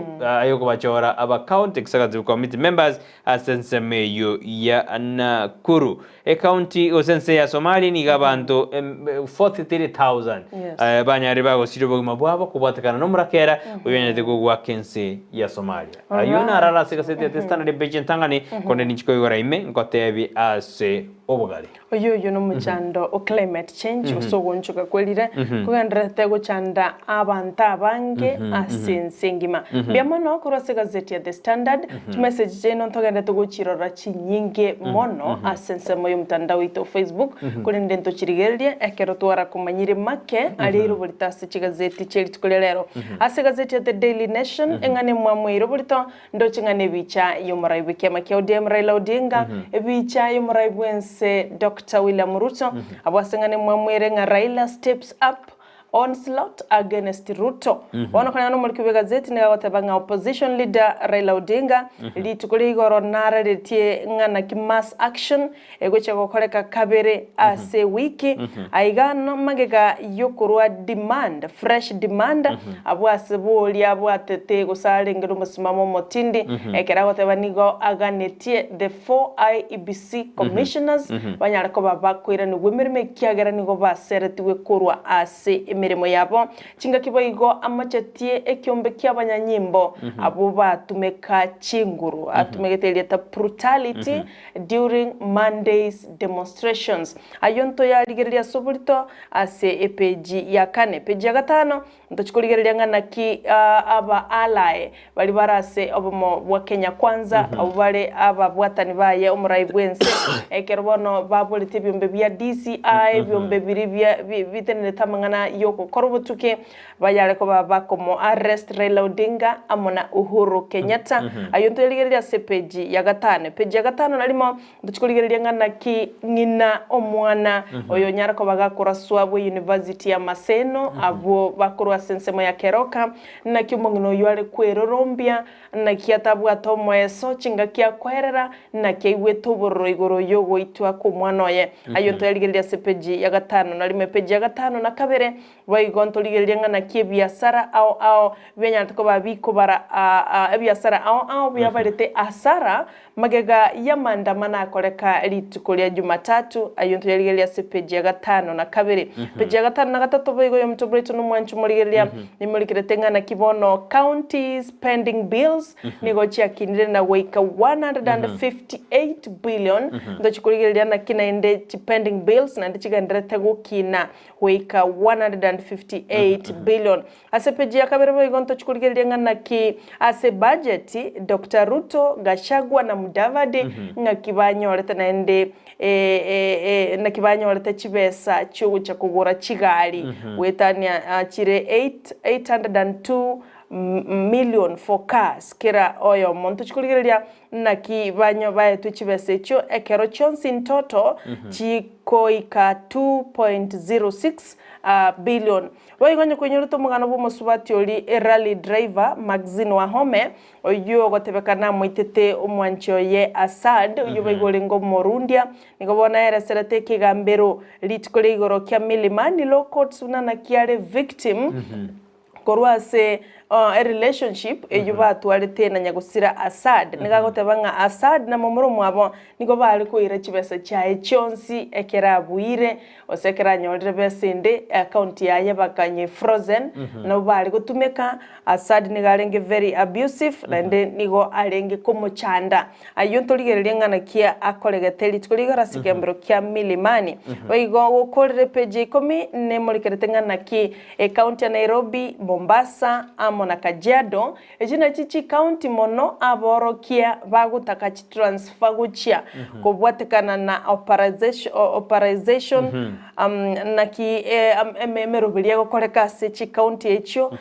y'okobachora aba county executive committee members ase ensemo eyio ya Nakuru. Ecounty gose ense ya Somalia nigo abanto 43,000 Yes. banyarire bagosiria obogima bwabo kobwatekana nomorakera oyonyarete gogoaka ense ya Somalia. Ayio Alright. narare ase egaseti ya The Standard epeji entang'ani konde ninchi koigora ime ngotebie ase obogare. Oyio oyio nomochando o climate change gose ogoonchoka kwerire kogendererete gochanda abanto abange ase ense engima. Mbuya mono korwa ase egazeti ya The Standard, chimessage chiaino ntogenderete gochirora chinyinge mono ase ensemo y'omotandao oito o Facebook, korende ntochirigererie ekero twarakomanyire make aria airoborete ase chigazeti chie rituko ria rero. Ase egazeti ya The Daily Nation, eng'ana emwamu eiroborito Ndoche ng'a nebicha y'omorai bw'ekiama kia ODM Raila Odinga, ebicha y'omorai bw'ense Doctor William Ruto, abwo ase ng'a nemwamwere ng'a Raila steps up onslaught against Ruto. Bono koreng'ana nomoriki bw'egazeti nigo agoteba ng'a opposition leader Raila Odinga rituko ria igoro nararetie ng'a naki mass action egochia gokoreka kabere ase ewiki aiga magega yokorwa demand fresh demand abwo ase boria abwatete gose arenge nomosimamo omotindi ekero agoteba nigo aganetie the four IEBC commissioners banyare koba bakoiranigwa emeremo ekiagera nigo baseretigwe korwa ase emeremo. emeremo yabo. Chingaki boigo amochetie ekiombe ki'abanyanyimbo abwo batumeka chinguru, atumegete erieta brutality during Monday's demonstrations. Ayio ntoyarigereria ase oborito ase epeji ya kane. Epeji ya gatano ntochi korigereria ng'a naki aba ally baria bare ase obomo bwa Kenya Kwanza, abwo bare ababwatani baye omorai bw'ense, ekero bono baborete ebiombe bia DCI, ebiombe biria bia bi bitenerete amang'ana y'ogokora obotuki, bayare koba bakomo arrest Raila Odinga amo na Uhuru Kenyatta. Ayio ntoyarigereria ase epeji ya gatano. Epeji ya gatano narimo ntochi korigereria ng'a naki ng'ina omwana oyo onyare koba gakoraswa bwe university ya Maseno, abwo bakorwa ase ensemo ya Keroka, Naki omong'ina oyio are kwerorombia, naki atabwate omoeso chingaki akoerera, naki aigwete obororo igoro y'ogoitwa kw'omwana oye. Ayio ntoyarigererie ase epeji ya gatano na rimo epeji ya gatano na kabere. Boigo ntorigererie ng'a naki ebiasara ao ao bianyarete koba bikobara ebiasara ao ao biabarete hasara Magega y'amandamano akoreka rituko ria Jumatatu, ayio ntoyarigereria ase epeji ya gatano na kabere. Epeji ya gatano na gatato boigo y'omonto bwaito nomwanchi omorigereria, nimorikerete ng'a naki bono counties pending bills nigo chiakinire na goika 158 billion. Ntochi korigereria naki naende chipending bills naende chigendererete gokina goika 158 billion. Ase peji ya kabere boigo ntochi korigereria ng'a naki ase budget Doctor Ruto, Gachagua na Mudavadi ng'aki banyorete naende naki banyorete chibesa chiogocha kogora chigari goetania chire 802 million for cars kera oyomo. Ntochi korigereria naki banyo baetwe chibesa echio ekero chionsi in total chikoika 2.06 billion. Boigo onye koinyorete omogano bw'omosubati oria erally driver Maxine Wahome, oyio ogotebeka namoitete omwanchi oye Assad, oyio boigo orenge omorundia, nigo bono aereserete ekegambero rituko ria igoro kia Milimani Law Courts buna naki are victim korwa ase erelationship eyio batwarete na nyagosira Assad. Nigo agoteba ng'a Assad na momura omwabo nigo bare koira chibesa chiaye chionsi ekero abuire Gose ekero anyorire besa ende, account yaye bakanye frozen, nabo bare gotumeka. Assad nigo arenge very abusive, naende nigo arenge komochanda. Ayio ntorigererie ng'a naki akoregete rituko rigoro ase ekembero kia Milimani. Boigo gokorire page ya ikomi nemorekerete ng'a naki ecounty ya Nairobi, Mombasa amo na Kajiado, echi nachi chicounty mono aborokia bagotaka chitransfer gochia kobwatekana na oparization naki emeroberi egokoreka ase chicounty echio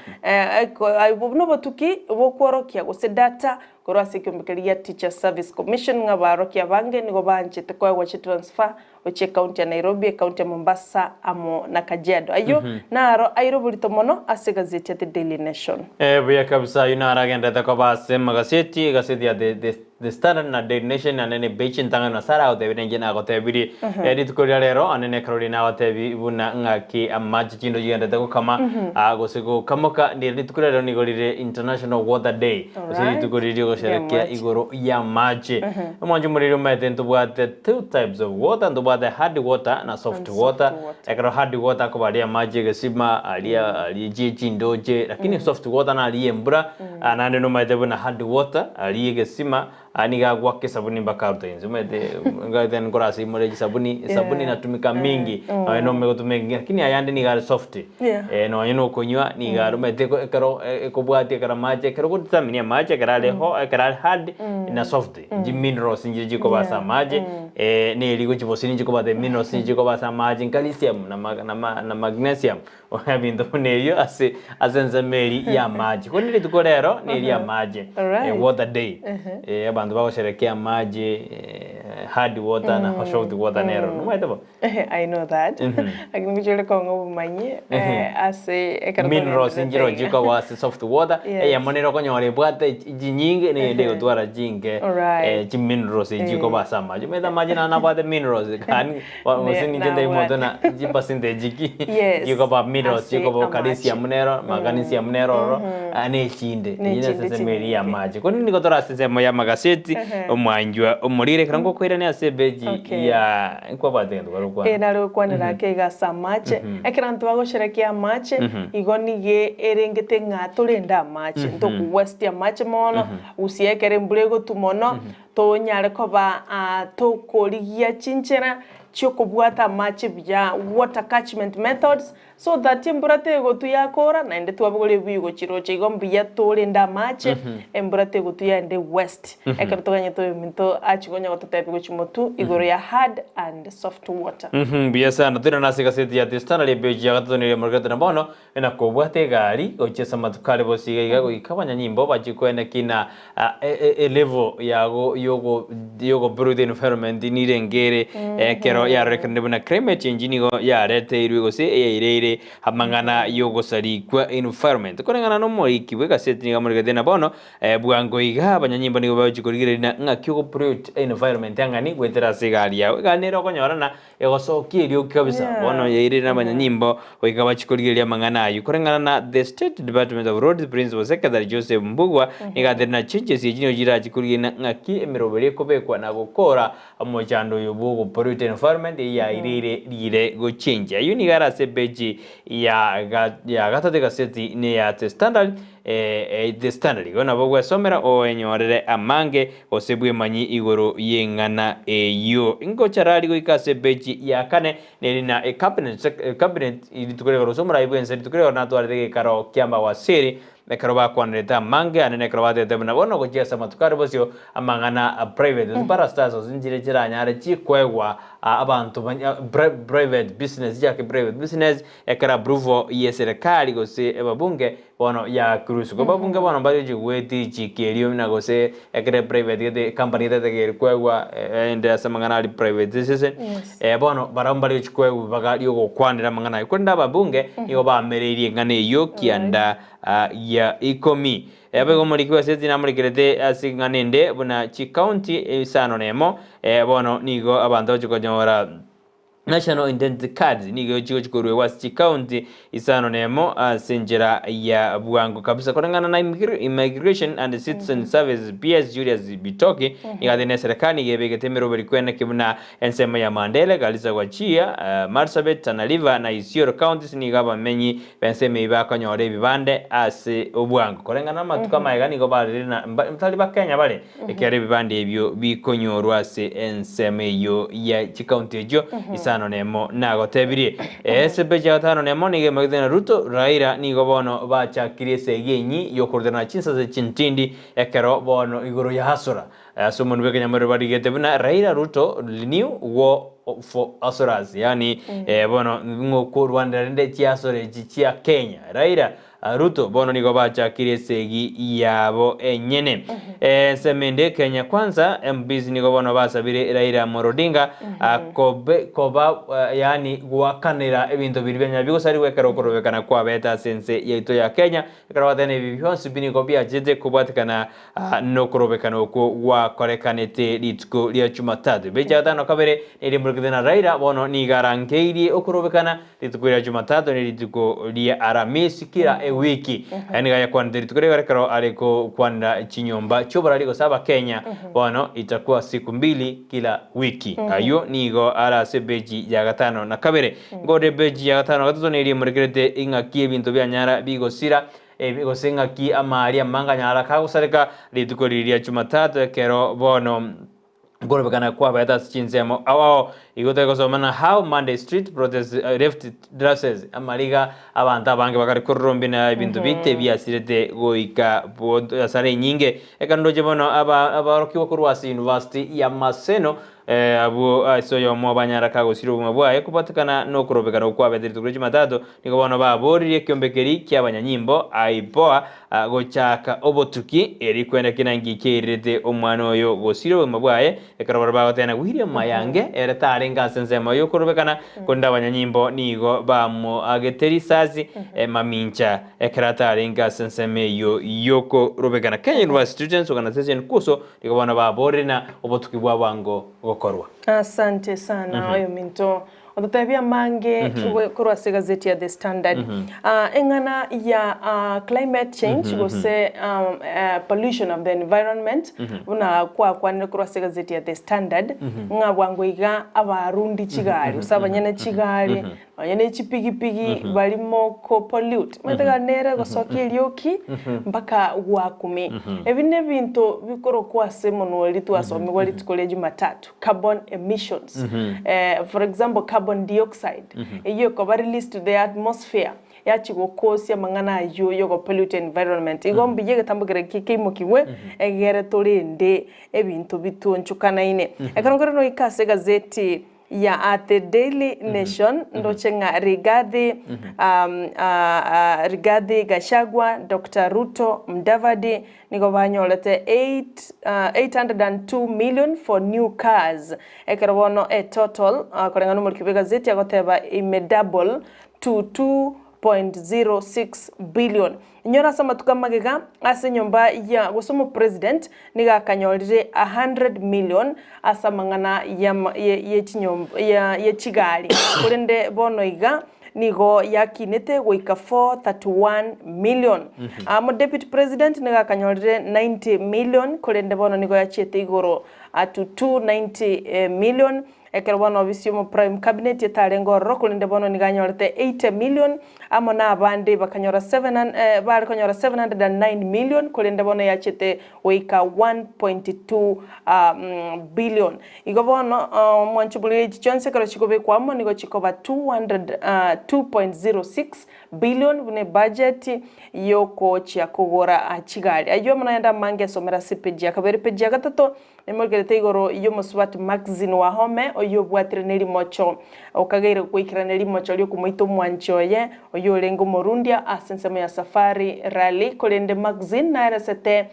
buna obotuki bokworokia gose data korwa ase ekeombe keria gia Teachers Service Commission ng'a abarokia abange nigo baanchete koegwa chitransfer gochia ecounty ya Nairobi, ecounty ya Mombasa amo na Kajiado. Ayio naro aire oborito mono ase egazeti ya The Daily Nation. Buya kabisa ayio naro agenderete koba ase amagaseti, egaseti ya The, The, The Standard na Daily Nation ane ne bechi entang'ani na Sarah agotebirie inche nagotebirie rituko ria rero ane nekero riria nagotebi buna ng'aki amache chindo chigenderete gokama gose gokamoka ndire rituko ria rero nigo rire International Water Day gose rituko riria riogosherekea igoro y'amache. Omwancho omoriri omanyete ntobwate two types of water, ntobwate hard water na soft water. Ekero hard water akoba aria amache egesima, aria aria chie chindoche, lakini soft water naria embura, naende nomanyete buna hard water aria egesima nigo agoaka esabuni mpaka aruta inse. Omanyete ngate nkorasimore chisabuni, esabuni inatumika mingi, nonye nome gotumia engiya, lakini ayande nigo are soft. Nonye nokonywa nigo are omanyete ekero ekobwatia ekero amache ekero ogodetermine amache ekero are ho ekero are hard na soft, chiminerals nchiria chikoba ase amache neri gochia bosio nichikoba the minerals nichikoba ase amache calcium na ma na ma na magnesium ebinto buna ebio ase ase ensemo eria ya amache. Korende rituko rero neria amache, water day, abanto bagosherekea amache hard water na soft water nero, nomanyete bo? I know that. Lakini ngochia ore kong'a obomanyi ase ekero Minerals togendererete nchiro iga. chikoba ase soft water, Yes. eyemo nere okonyora ebwate chinyinge na eyende egotwara chinke Alright. chiminerals echi chikoba ase amache. Omanyete amache naende nabwate minerals kani gose ninche Ne- ndaimoto nabwate. na chipercentage ki Yes, chikoba minerals ase chikoba amache. calcium nero, magnesium nero ororo, na echinde. Na Eyio nase echinde ensemo eria ya chinyinge. amache. Korende nigo tore ase ensemo ya amagaseti, omwanchwa omorire ekero ngokoirana. Toirane ase epeji Okay. ya nkwabwate egento kware gokwana. Eh, nare gokwanera ake iga ase amache. Ekero abanto bagosherekea amache, igo nigo erengete ng'a torende amache, ntoku waste amache mono, gose ekero embura egotwa mono, tonyare koba tokorigia chinchera chiokobwata amache buya, water catchment methods, so that embura tegotwa yakora, naende twabogoria ebibuyu gochia roche igo mbuya torende amache, embura tegotwa yaende waste. Ekero toganyete oyominto achie konya gototebia gochia motwe igoro ya hard and soft water. Mbuya sana. Toirane ase egaseti ya The Standard epeji ya gatato neria morogete na bono, na kobwata egari gochia ase amatuko are bosio iga iga goika abanyanyimbo bachie koeneki na elevel yago yogo yogo pollute environment nirenge ere ekero yarorekanire buna climate change nigo yareteirwe gose eyaireire amang'ana yogosarikwa environment. Koreng'ana na omoriki bw'egaseti nigo amorigete na bono bwango iga abanyanyimbo nigo bagochia korigereria na ng'aki ogo pollute environment ang'ani goetera ase egari yago. Egari nere okonyora na Egosokia erioki kabisa. Bono yairire nabanyanyimbo goika bachie korigereria amang'ana ayio. Koreng'ana na The State Department of Roads Principal Secretary Joseph Mbugua nigo aterire na changes echi nigo chirache korigereria ng'aki emeroberi ekobekwa na gokora omochando oyo bwo gopollute environment eyio yaireire rire gochenjia. Ayio nigo are ase epeji ya ya gatato egaseti neya The Standard The Standard. Igo nabo ogwesomera oenyorere amange gose bwemanyi igoro y'eng'ana eyio. Ngocha rari goika ase epeji ya kane, neri na ecabinet cabinet rituko ri'igoro gose omorai bw'ense rituko ri'igoro natwarete egeikaro ki'amawasiri, ekero bakwanerete amange ane nekero batebete buna bono gochia ase amatuko are bosio amang'ana a private gose parastatals nchire chiranyare chikoegwa abanto private business chiake private business ekero approval y'eserekari gose ababunge Bono yakirusigwe. Ababunge bono mbare chigweti richiko erio na gose ekere private gete company getategeire koegwa ende ase amang'ana aria privatization Yes. bono barabwo mbare gochia koegwa ribaga riogokwanera amang'ana ayio. Korende ababunge nigo bamereirie eng'ana eyio kianda gia ikomi. Boigo omoriki bw'eseti namorekerete ase eng'ana ende buna chicounty isano na emo, bono nigo abanto bagochia konyora. National Identity Cards nigo chigochi koruegwa ase chikaunti isano na emo ase enchera ya bwango kabisa. Koreng'ana na Immigration and Citizen Services PS Julius Bitoki nigo atebire na eserekari nigo ebegete emeroberi kweneki buna ensemo ya Mandera, Garissa, Wajir, Marsabit, Tana River na Isiolo counties nigo abamenyi b'ensemo eyio bakonyora ebibande ase obwango. Koreng'ana na amatuko amaega nigo barire na tari bakenya bare Ekiagera ebibande ebio bikonyorwa ase ensemo eyio ye chikaunti echio isano nemo nagotebirie. Ase epeji ya gatano nemo nigo emagete na Ruto, Raila nigo bono bachakirie esegi enyi yokorutana chinsase chintindi ekero bono igoro ya Hasora. Ase omonwa bw'ekenyamorero barigete buna Raila Ruto renew war for Hasoras yaani bono ng'okorwanera rende chihasora echi chia Kenya. Raila Ruto bono nigo bachakire esegi yabo enyene. Ensemo ende Kenya Kwanza MPs nigo bono basabire Raila Amolo Odinga kobe koba yaani goakanera ebinto biria bianyara bigosarigwa ekero okorobekana kwabete ase ense yaito ya Kenya ekero bateba ebi bionsi pi nigo biachete kobwatekana nokorobekana okwo gwakorekanete rituko ria Jumatatu. Epeji ya gatano kabere nerimurikete na Raila bono nigo arangeirie okorobekana Rituko ria Jumatatu ne rituko ria Aramisi kera ewiki. Aya nigo ayakwanete rituko ri'igoro ekero are gokwanera chinyomba chi'oborari gose Abakenya. Bono itakuwa siku mbili kila wiki. Ayio nigo are ase epeji ya gatano na kabere. Nkore epeji ya gatano na gatato neria emorekerete ing'aki ebinto bianyara bigosira ebi gose ng'aki amari amange anyara kagosareka rituko riria ria Jumatatu ekero bono Nkorobekana kwabaete ase chinsemo ao ao. Igo tari gosoma na how Monday street protest left traces amariga abanto abange bakare kororombi na ebinto bite biasirete goika asara enyinge. Ekero ndoche bono aba abarokigwa korwa ase university ya Maseno abwo ase oyomo banyara kagosira obogima bwaye kobatekana nokorobekana okwo kwabete rituko ria Jumatatu nigo bono baboririe ekiombe keria kiabanyanyimbo IPOA Gochaka obotuki, eri kwenda kina nki kiairerete omwana oyo gosiria obogima bwaye, ekero baria bagotena William Mayange ere tarenge ase ensemo y'okorobekana, korende abanyanyimbo nigo bamoagete risasi mamincha ekero atarenge ase ensemo eyio y'okorobekana. Kenya University Students Organization, KUSO, nigo bono baborire na obotuki bwa bwango gokorwa. Asante sana oyominto. Ototebie amange korwa ase egazeti ya The Standard. Eng'ana ya climate change gose pollution of the environment buna kwakwanire korwa ase egazeti ya The Standard, ng'a bwango iga abarundi chigari gose abanyene chigari nonye ne chipigipigi barimo ko pollute. Omanyete gari nere egosokia erioki mpaka gwakumi. Ebi nebinto bikorokwa ase omonwa oria twasomigwa rituko ria Jumatatu. Carbon emissions. For example, carbon dioxide, eyio ekoba released to the atmosphere, yachia gokosia amang'ana ayio ya ogopollute environment. Igo mbuya egetambo kere keimokigwe, egere torende ebinto bituonchokanaine. Ekero nkore noika ase egazeti ya The Daily Nation, ndoche ng'a Rigathi, Rigathi Gachagua, Doctor Ruto, Mudavadi, Nigo banyorete 802 million for new cars ekero bono e total koreng'ana nomoriki bw'egazeti agoteba ime double to 2.06 billion. Inyora ase amatuko amagega ase enyomba ya gose omopresident nigo akanyorire 100 million ase amang'ana ye chigari korende bono iga nigo yakinete goika 431 million. Amo Deputy President nigo akanyorire 90 million korende bono nigo yachiete igoro to 290 million. Ekero bono obisi y'omo Prime Cabinet etarenge ororo korende bono nigo anyorete 80 million amo na abande bakanyora seven bare konyora 709 million korende bono yachiete goika 1.2 billion. Igo bono omwanchuburi echi chionsi ekero chikobekwa amo nigo chikoba 2.06 billion buna ebudget yogochia kogora chigari. Ayio amo naende amange esomera ase epeji ya kabere. Epeji ya gatato nemorikerete igoro y'omosubati Maxine Wahome oyio obwatire nerimocho okageire goikerania rimocho riokomoita omwanchi oye oyio orenge omorundia ase ensemo ya Safari Rally korende Maxine naeresete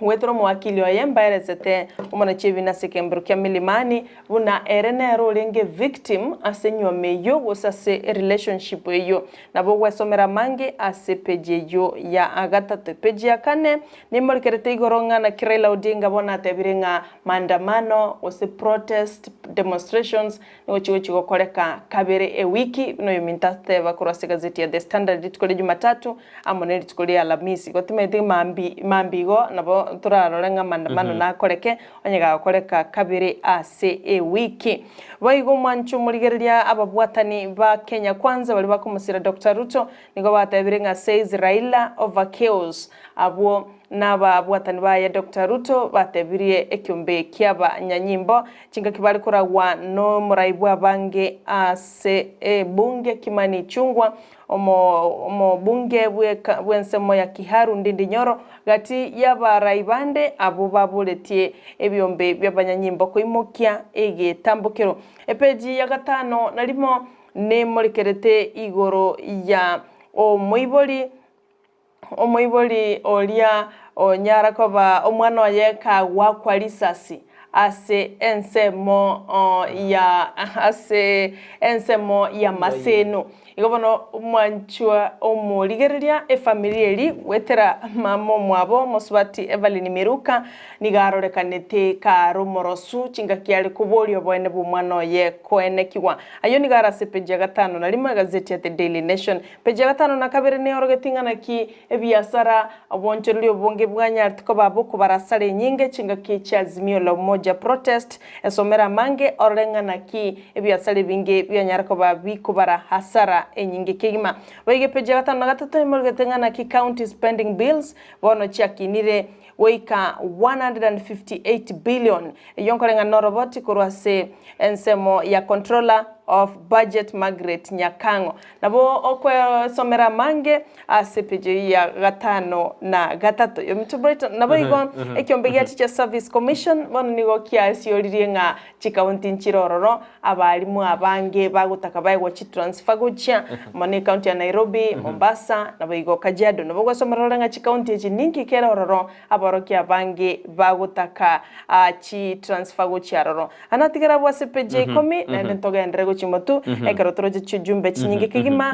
Goetera omowakili oye mbaeresete omonachi ebina ase ekembero kia Milimani buna ere nere orenge victim ase enyuomo eyio gose ase erelationship eyio. Nabo ogwesomera amange ase epeji eyio ya gatato. Epeji ya kane nemorekerete igoro ng'a naki Raila Odinga bono atebire ng'a maandamano gose protest demonstrations Nigo chigochia gokoreka kabere ewiki, buna oyominto ateba korwa ase egazeti ya The Standard rituko ria Jumatatu amo ne rituko ria Alamisi. Igo timanyeti mambi mambia igo nabo torarore ng'a maandamano nakoreke, onye gagokoreka kabere ase ewiki. Boigo omwancho omorigereria ababwatani ba Kenya Kwanza baria bakomosira Doctor Ruto nigo batebire ng'a says Raila over chaos abwo Nababwatani baye Doctor Ruto batebirie ekiombe ki'abanyanyimbo chingaki bare koragwa nomorai bw'abange ase ebunge Kimani Ichung'wa, omobunge bw'ensemo ya Kiharu Ndindi Nyoro, gati y'abarai bande abwo baboretie ebiombe bi'abanyanyimbo koimokia egetambokero. Epeji ya gatano na rimo nemorekerete igoro ya omoibori. Omoibori oria onyara koba omwana oye kagwakwa risasi ase ensemo ya ase ensemo y'amaseno. Igo bono omwanchwa omorigereria efamiri eri goetera mama omwabo omosubati Evelyn Miruka nigo arorekanete kare omorosu chingaki are koboria oboene bw'omwana oye koenekigwa. Ayio nigo are ase epeji ya gatano na rimo egazeti ya The Daily Nation. Peji ya gatano na kabere neorogetie ng'a naki ebiasara obonchoreria obonge bwanyarete koba bokobara asara enyinge chingaki chia Azimio la Umoja protest, esomere amange orore ng'a naki ebiasara ebinge bianyare koba bikobara hasara enyinge kegima. Boigo epeji ya gatano na gatato emorogete ng'a naki county spending bills bono chiakinire goika 158 billion Eyio nkoreng'ana noroboti korwa ase ensemo ya Controller of Budget Margaret Nyakang'o. Nabo okwesomera amange ase epeji eyio ya gatano na gatato. Yominto Brighton. Naboigo ekiombe gia Teacher Service Commission bono nigo kiasioririe ng'a chikaunti nchire ororo abalimu abange bagotaka baegwe chitransfer gochia mono ekaunti ya Nairobi, Mombasa naboigo Kajiado. Nabo ogwesomera orore ng'a chikaunti echi ninki kere ororo Aborokia abange bagotaka chi transfer gochia aroro. Anatigere abwo ase page ya ikomi, naende ntogenderere gochia. gochia motwe ekero toroche chijumbe chinyinge kegima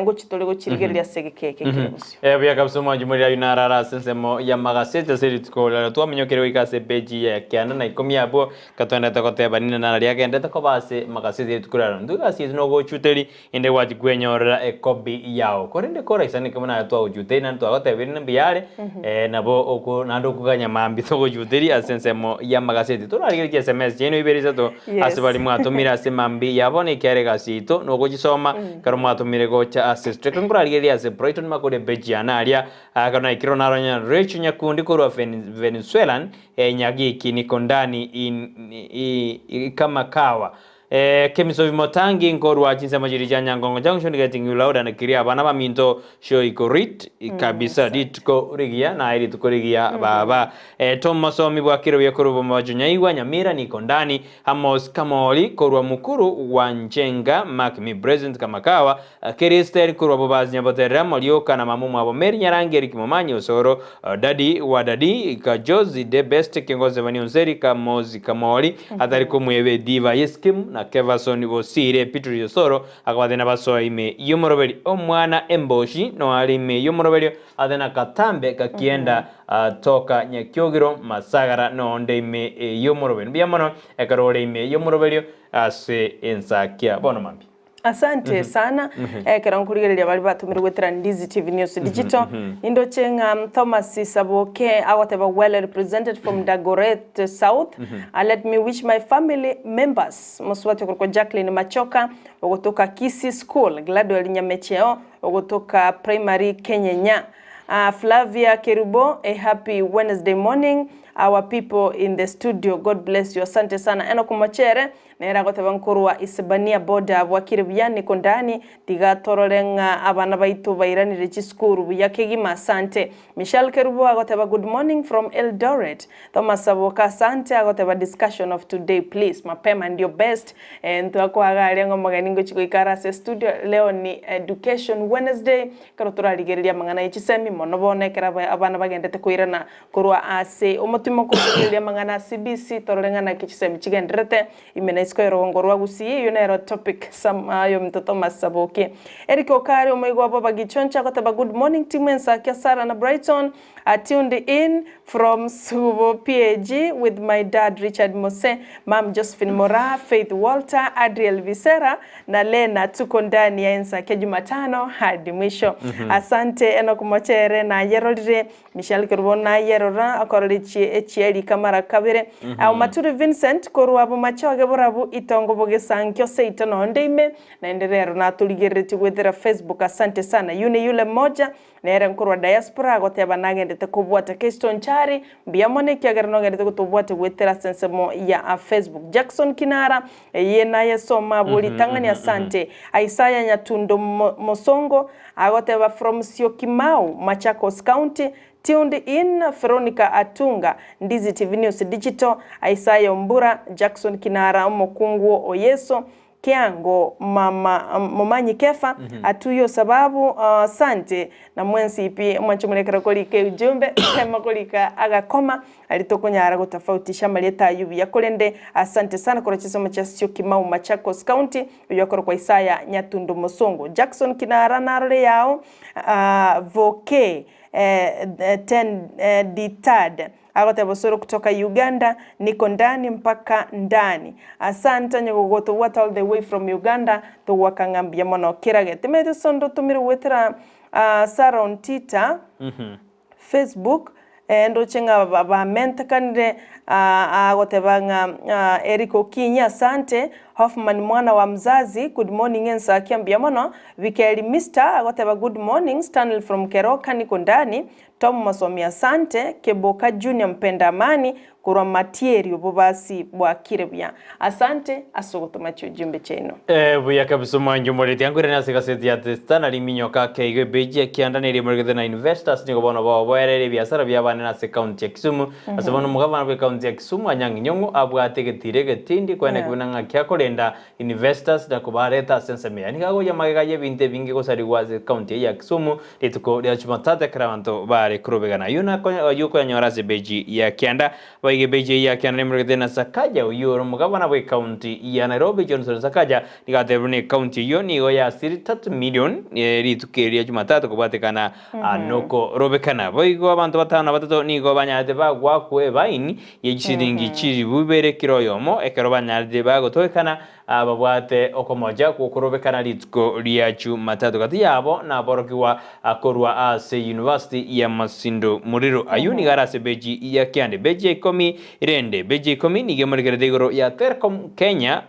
ngochia tore gochirigereria ase egeka eke kere bosio. Buya kabisa omwanchi moriri ayio narara ase ensemo y'amagaseti ase rituko riaria twaminyokire goika ase epeji ya kianda na ikomi abwo Gatwendete goteba nina nararia agendete koba ase magaseti rituko riaroro. Intwe egasi yaito nogochuteri, inde gwachia kwenyorera ekobi yao. Korende koraisaneke buna aye twagochuteri naende twagotebirie ng'a mbuya are, nabo oko naende okoganya mambia togochuteria ase ensemo y'amagaseti. Torarigererie chi sms chiaino ibere isato ase baria mwatomire ase mambia ya bono ekiagera egasi yaito nogochisoma ekero mwatomire gocha ase ase. Reka nkorarigererie ase Brighton Makori epeji yane aria, ekero naikire naronya Rachel Nyakundi korwa Venezuelan, Enyagiki niko ndani in kama kawa. Kemisobi motangi nkorwa chinsemo chiria chia Nyangongo Junction getting you loud and clear abana baminto shoiko rit kabisa rituko rigiya naye rituko rigiya baba. Tom mosomi bwakire buya korwa Bomabacho Nyaigwa Nyamira niko ndani Amos Kamori korwa Mukuru wa Njenga Mark me present kama kawa Kiristel korwa Bobazi Nyaboterere Morioka na mama omwabo Mary Nyarangi Eric Momanyi Osoro Daddy wa Daddy Kajozi The Best Kiongozi Vani Onseri Kamozi Kamori atari komwebe Diva Yeskim na Kevason Bosire Petrus Osoro akabatebia nabasoe ime y'omoroberi omwana emboshi noare ime y'omoroberio ate na katambe gakienda toka Nyakiogiro Masagara noonde ime y'omoroberi mbuya mono ekero ore ime y'omoroberio ase ensakia bono mambia. Asante sana ekero nkorigereria baria batomirwe goetera Ndizi TV News Digital nindoche ng'a Thomas Saboke agoteba well represented from Dagoret South let me wish my family members mosubati okorokwa Jacqueline Machoka ogotoka Kisii School Gladwell Nyamecheo ogotoka Primary Kenyenya Flavia Kerubo a happy Wednesday morning our people in the studio God bless you asante sana Enock Mochere Nere agoteba nkorwa Isibania boda bwakire buya niko ndani, tiga torore ng'a abana baito bairanire chisukuru buya kegima asante. Michelle Kerubo agoteba good morning from Eldoret. Thomas Saboka asante agoteba discussion of today please mapema ndio best. Ntwakoa iga aria ng'a omogeni ngochi goika are ase studio leo ni education Wednesday ekero torarigereria amang'ana ye chisemi mono bono ekero abana bagendete koirana Korwa ase omotima okorigereria amang'ana a CBC torore ng'a naki chisemi chigendererete ime na isiko y'orogongo rwa Gusii eyio nero topic Sam oyominto Thomas Saboke. Eric Okari omoigwa bwa Bagichoncha agoteba good morning team Ensakia Sarah na Brighton I tuned in from Subo PAG with my dad Richard Mose, mum Josephine Moraa, Faith Walter, Adriel Visera na Lena tuko ndani ya Ensakia Jumatano hadi mwisho. Asante Enock Mochere nayerorire Michelle Kerubo nayerora akorora echieri kamara kabere. Maturi Vincent korwa bomachoge borabu itongo bogesankio seito nonde ime naende rero natorigereretie goetera Facebook asante sana yune yule moja nere nkorwa diaspora agoteba nagendete kobwata Kesto Nchari mbuya mono ekiagera nogendete gotobwate goetera ase ensemo ya Facebook Jackson Kinara eye naye soma abwo ritang'ani asante Isaiah Nyatundo Mosongo Agoteba from Syokimau, Machakos County, Tuned in Veronica Atunga, Ndizi TV News Digital, Isaiah Ombura, Jackson Kinara omokungu o Yeso, Kiango mama Momanyi Kefa, Atuyo Sababu, Asante na mwensi pi mwanche morekere korika ujumbe tema korika agakoma Aria tokonyara gotofautisha amarieta ayio buya korende asante sana korwa chisomo chia Syokimau Machakos County oyio akorokwa Isaya Nyatundo Mosongo Jackson Kinara narore yao Voke ten Ditad agoteba osoro kutoka Uganda niko ndani mpaka ndani asante onye gogotobwata all the way from Uganda togoaka ng'a mbuya mono kerage timanyete sondo otomire goetera Sarah Ontita Facebook, ndoche ng'a bamentekanire agoteba ng'a Eric Okinyi asante, Hoffman mwana wa mzazi good morning ensakia mbuya mono, Bikeri Mister agoteba good morning, Stanley from Keroka niko ndani, Tom Mosomi asante, Keboka Junior mpenda amani korwa Matieri obobasi bwakire buya asante ase ogotoma chiujumbe chiaino. Buya kabisa omwancho omoreti ankoirane ase egaseti ya The Star nari minyoka ake igo ebeji ekianda neria emoregete na investors nigo bono boboereire ebiasara biabane ase ekaunti ya Kisumu. Ase bono omogavana bwe ekaunti ya Kisumu Anyang' Nyong'o abwate egetiro egetindi koeneki buna ng'aki akorenda. korenda investors na kobareta ase ensemo eye. Nigo agoyia magega y'ebinto ebinge gosarigwa ase ekaunti eye ya Kisumu rituko ria Jumatatu ekero abanto bare korobegana. Ayio ayio okoyanyora ase ebeji ya kianda. Boigo ebeji eye ya kianda nemoregete na Sakaja oyio ore omogabana bw'ekaunti ya Nairobi Johnson Sakaja nigo atebirie buna ekaunti eyio nigo yasiri 30 million rituko eri ria Jumatatu kobwatekana nokorobekana. Boigo abanto batano na batato nigo banyarete bagwakwa ebaini ye chisiringi chilifu ibere kera oyomo ekero banyarete bagotogekana babwate okomocha gw'okorobekana rituko ria Jumatatu. Gati yabo naborokigwa korwa ase University ya Masindo Muriru. Ayio nigo are ase beji ya kiande. Beji ya ikomi rende beji ya ikomi nigo emorekerete igoro ya Telcom Kenya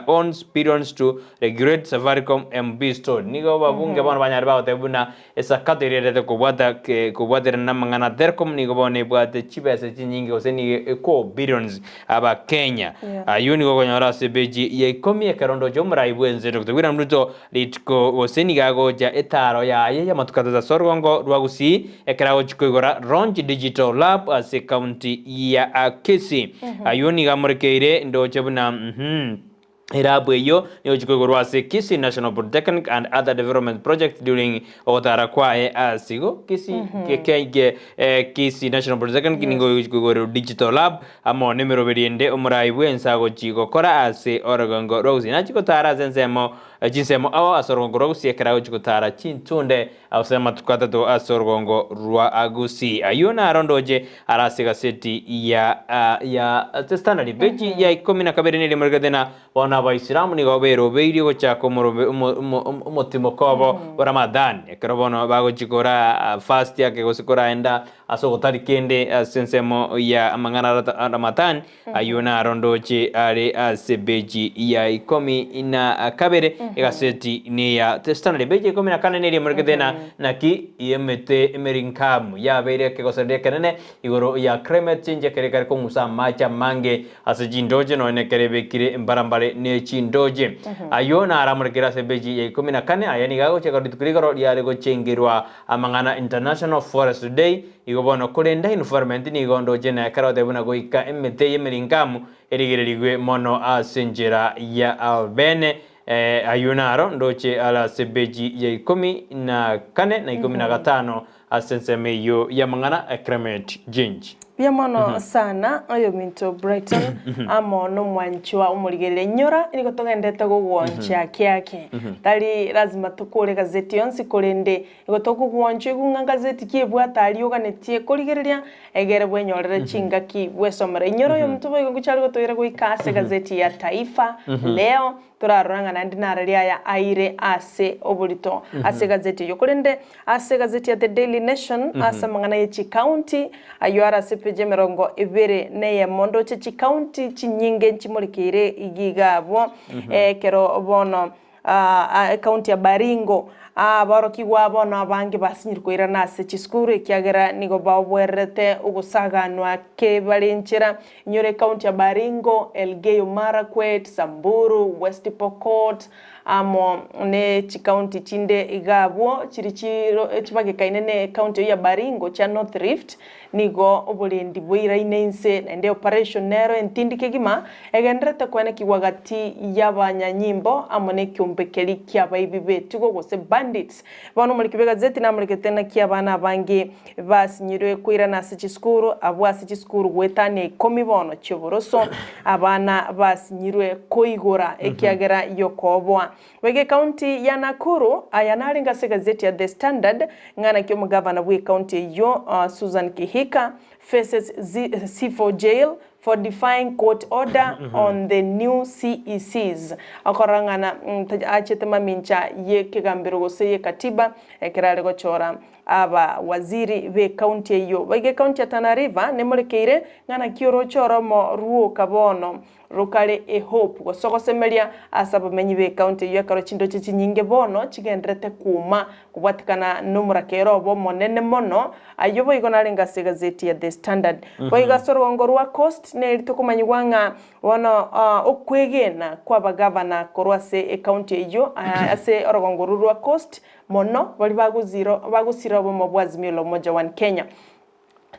owns billions to regulate Safaricom MB story. Nigo ababunge bono banyare bagoteba buna Esakato eria erete kobwata kobwaterana namang'ana a Telcom nigo bono ebwate chibesa chinyinge gose nigo eko billions aba Kenya. Ayio nigo okonyora ase epeji ya ikomi ekero ndoche omorai bwense Doctor William Ruto rituko gose nigo agocha etaro yaye y'amatuko atato ase orugongo rwa Gusii ekero agochia koigora Ronge Digital Lab ase ekaunti ya Kisii. Ayio nigo amorekeire ndoche buna uhmm. Elabu eyio nigo chikoigorwa ase Kisii National Polytechnic and other development projects during ogotara kwaye ase igo Kisii ke ke Kisii National Polytechnic nigo egochi koigorerwa digital lab amo nemeroberi ende omorai bwense agochi gokora ase orogongo rwa Gusii. Nachi gotara ase ensemo chinsemo ao ase orogongo rwa Gusii ekero agochi gotara chintunde ase amatuko atato ase orogongo rwa Gusii. Ayio naro ndoche are ase egaseti ya ya The Standard peji ya ikomi na kabere neria moregete na bono Abaisilamu nigo berobeirie gochaka omorobe omo omo omotimoko obo bwa Ramadhan ekero bono bagochia kora fast ake gose koraenda ase ogotari kende ase ensemo ya amang'ana a Ramadhan Ayio naro ndoche are ase epeji ya ikomi na kabere, egaseti neya The Standard. Epeji ya ikomi na kane neria emorekete na naki emete emerinkamu yabeire ekegosereria ekenene igoro ya climate change ekero ekare kong'usa amache amange ase chindoche nonya nekero ebekire mbarambare ne chindoche. Ayio naro amorekire ase epeji ya ikomi na kane. Aya nigo agochaka rituko rigoro riare gochengerwa amang'ana International Forest Day Igo bono, korende environment nigo ndoche na ekero otebe buna goika emete y'emeringamu erigererigwe mono ase enchera ya albene, ayio naro ndoche are ase epeji ya ikomi na kane na ikomi na gatano ase ensemo eyio y'amang'ana a climate change. Mbuya mono sana oyominto Brighton amo nomwanchwa omorigereria. Inyora nigo togendete gogwancha kiake. Tari lazima tokore gazeti yonsi korende Nigo tokogwanchwa igwe ng'a ngazeti ki ebwate aria oganetie korigereria, egere bwenyorere chingaki bwesomera. Inyora oyomonto boigo ngochia are gotoira goika ase egazeti ya Taifa Leo, torarora ng'a naende narari aya aire ase oborito ase egazeti eyio. Korende ase egazeti ya The Daily Nation, ase amang'ana ye chikaunti, ayio are ase epeji emerongo ebere na eyemo, ndoche chikaunti chinyinge nchimorekeire iga iga abwo, ekero bono Ekaunti ya Baringo, aborokigwa bono abange basinyire koirana ase chisukuru ekiagera nigo baoboererete ogosaganwa kebare nchera. Inyora ekaunti ya Baringo, Elgeyo Marakwet, Samburu, West Pokot amo ne chikaunti chinde iga abwo chiri chibagekaine ne ekaunti eyio ya Baringo chia North Rift Nigo oborendi bwairaine inse, naende operation nero entindi kegima egendererete koenekigwa gati y'abanyanyimbo amo nekiombe keria ki'abaibi b'etugo gose bandits. Bono omoriki bw'egazeti namorekete naki abana abange basinyirwe koirana ase chisukuru, abwo ase chisukuru goetania ikomi bono chi'oboroso abana basinyirwe koigora ekiagera y'okooboa. Boigo ekaunti ya Nakuru, aya narenge ase egazeti ya The Standard, ng'a naki omogavana bw'ekaunti eyio Susan Kihika faces C4 jail for defying court order on the new CECs. Okorora ng'a na achete mamincha y'ekegambero gose y'ekatiba ekero are gochora aba waziri b'ekaunti eyio. Boigo ekaunti ya Tana River nemorekeire ng'a naki oroche oromo rwoka bono Rokare ehope, gose ogosemeria, ase abamenyi b'ekaunti eyio ekero chindoche chinyinge bono chigenderete kwoma kobwatikana nomorakera obo omonene mono. Ayio boigo narenge ase egazeti ya The Standard. Boigo ase orogongo rwa Coast neri tokomanyigwa ng'a bono okwegena kw'abagavana korwa ase ekaunti eyio ase orogongo orwo rwa Coast mono baria bagosira obomo bwa Azimio la Umoja One Kenya.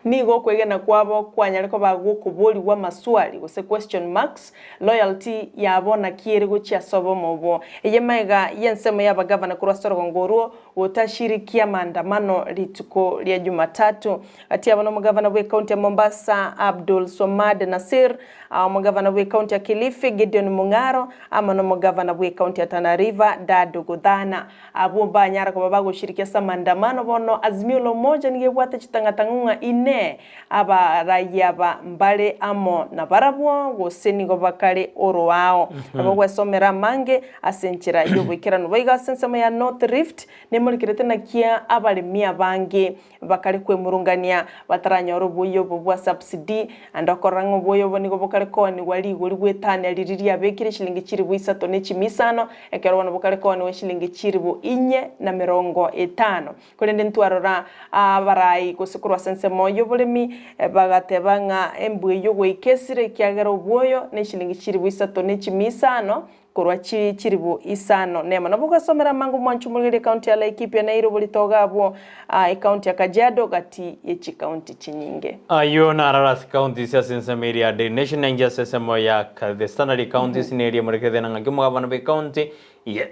Nigo okwegena kwabo kwanyare koba gokoborigwa amaswali gose question marks, loyalty yabo naki ere gochia ase obomo obwo. Eye magega y'ensemo y'abagavana korwa ase orogongo orwo gotashirikia maandamano rituko ria Jumatatu. Gati yabo nomogavana bw'ecounty ya Mombasa Abdul Swamad Nassir, omogavana bw'ecounty ya Kilifi Gideon Mung'aro amo nomogavana bw'ecounty ya Tana River Dado Godhana. Abwo mbanyara koba bagoshirikia ase amandamano bono Azimio la Umoja nigo ebwate chitang'atang'u ng'a inee abarai aba mbare amo nabarabwo gose nigo bakare oroao. Nabo gwesomera amange ase enchera y'oboikeranu. Boigo ase ensemo ya North Rift nemorekerete naki abaremi abange bakare kwemurungania bataranyora obuya obo bwa subsidy, naende okorora ng'a obuya obo nigo bokare koonigwa rigori gwetania riria riabekire chilingi chilifu isato ne chimia isano, ekero bono bokare koonigwa chilingi chilifu inye na merongo etano. Korende ntwarora abarai gose korwa ase ensemo y'oboremi bagateba ng'a embwa eyio goika esire ekiagera obwoyo ne chilingi chilifu isato ne chimia isano Korwa chilifu isano nemo. Nabo ogasomera amango mwanche omorweri ekaunti ya Laikipia na Nairobi ritogo abwo ekaunti ya Kajiado gati ye chikaunti chinyinge. Ayio naroro ase counties ase ensemo eria ya Daily Nation na inche ase ensemo ya The Standard counties neria emorekete na ng'aki omogabana bwe county ya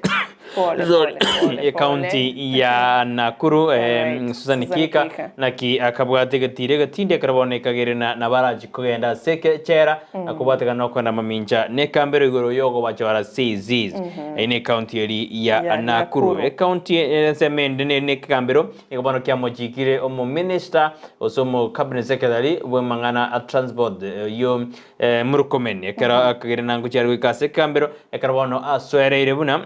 Pole, sorry pole, pole, ye county pole. ya Nakuru Alright, Susan Susan Kika Kika. naki akabwate egetiro egetindi ekero bono ekagere na nabarachi kogenda ase echela na kobwatekana nokoenda mamincha nekambero igoro yogobachora CZs. Eyio ne county eri ya Ya Nakuru. Nakuru. Ecounty ensemo ende neri nekegambero nigo bono kiamochikire omo minister gose omo cabinet secretary bw'amang'ana a transport oyio Murkomen ekero akagere nangochia are goika ase ekegambero ekero bono asoereire buna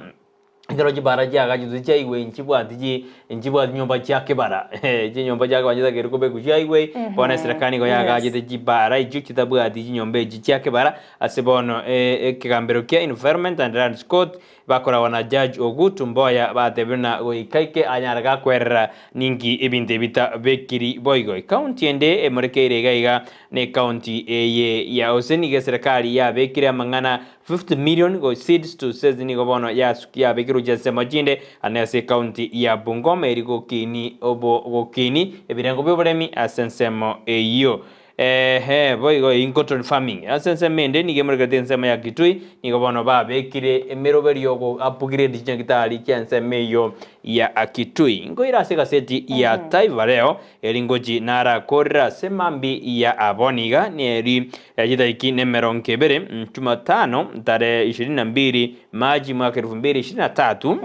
Ekero chibara chiagachetwe chiaigwe nchibwati chi nchibwati nyomba chia kebara chinyomba chia kebara chitakeire kobekwa chiaigwe, bono eserekari nigo yagachete chibara echio chitabwati chinyomba echi chia kebara, ase bono ekegambero kia Environment and Lands Court bakoragwa na Judge Ogutu Mboya batebire na goika ike anyare gakwerera ninki ebinto ebi bitabekiri boigo. Ecounty ende emorekeire iga iga na ecounty eye ya gose nigo eserekari yabekire amang'ana 50 million go seeds to seeds nigo bono yabekirwe chinsemo chinde ane ase ecounty ya Bungoma eri gokini obo gokini ebirengo bioboremi ase ensemo eyio. Ehe boigo in cotton farming ase ensemo ende nigo emorekerete ensemo ya Kitui nigo bono babekire emeroberio yogo upgrade chinyagitari chia ensemo eyio ya Kitui. Nkoira ase egaseti ya Taifa Leo Eri ngochi narakorere ase mambi ya abwo niga neri chitariki nemerongo ebere Jumatano tarehe ishirini na mbili Machi mwaka elfu mbili ishirini na tatu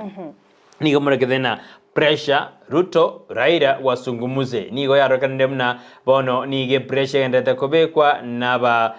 nigo morekete na pressure Ruto Raila wasungumuze nigo yarorekanire buna bono nigo epressure egenderete kobekwa naba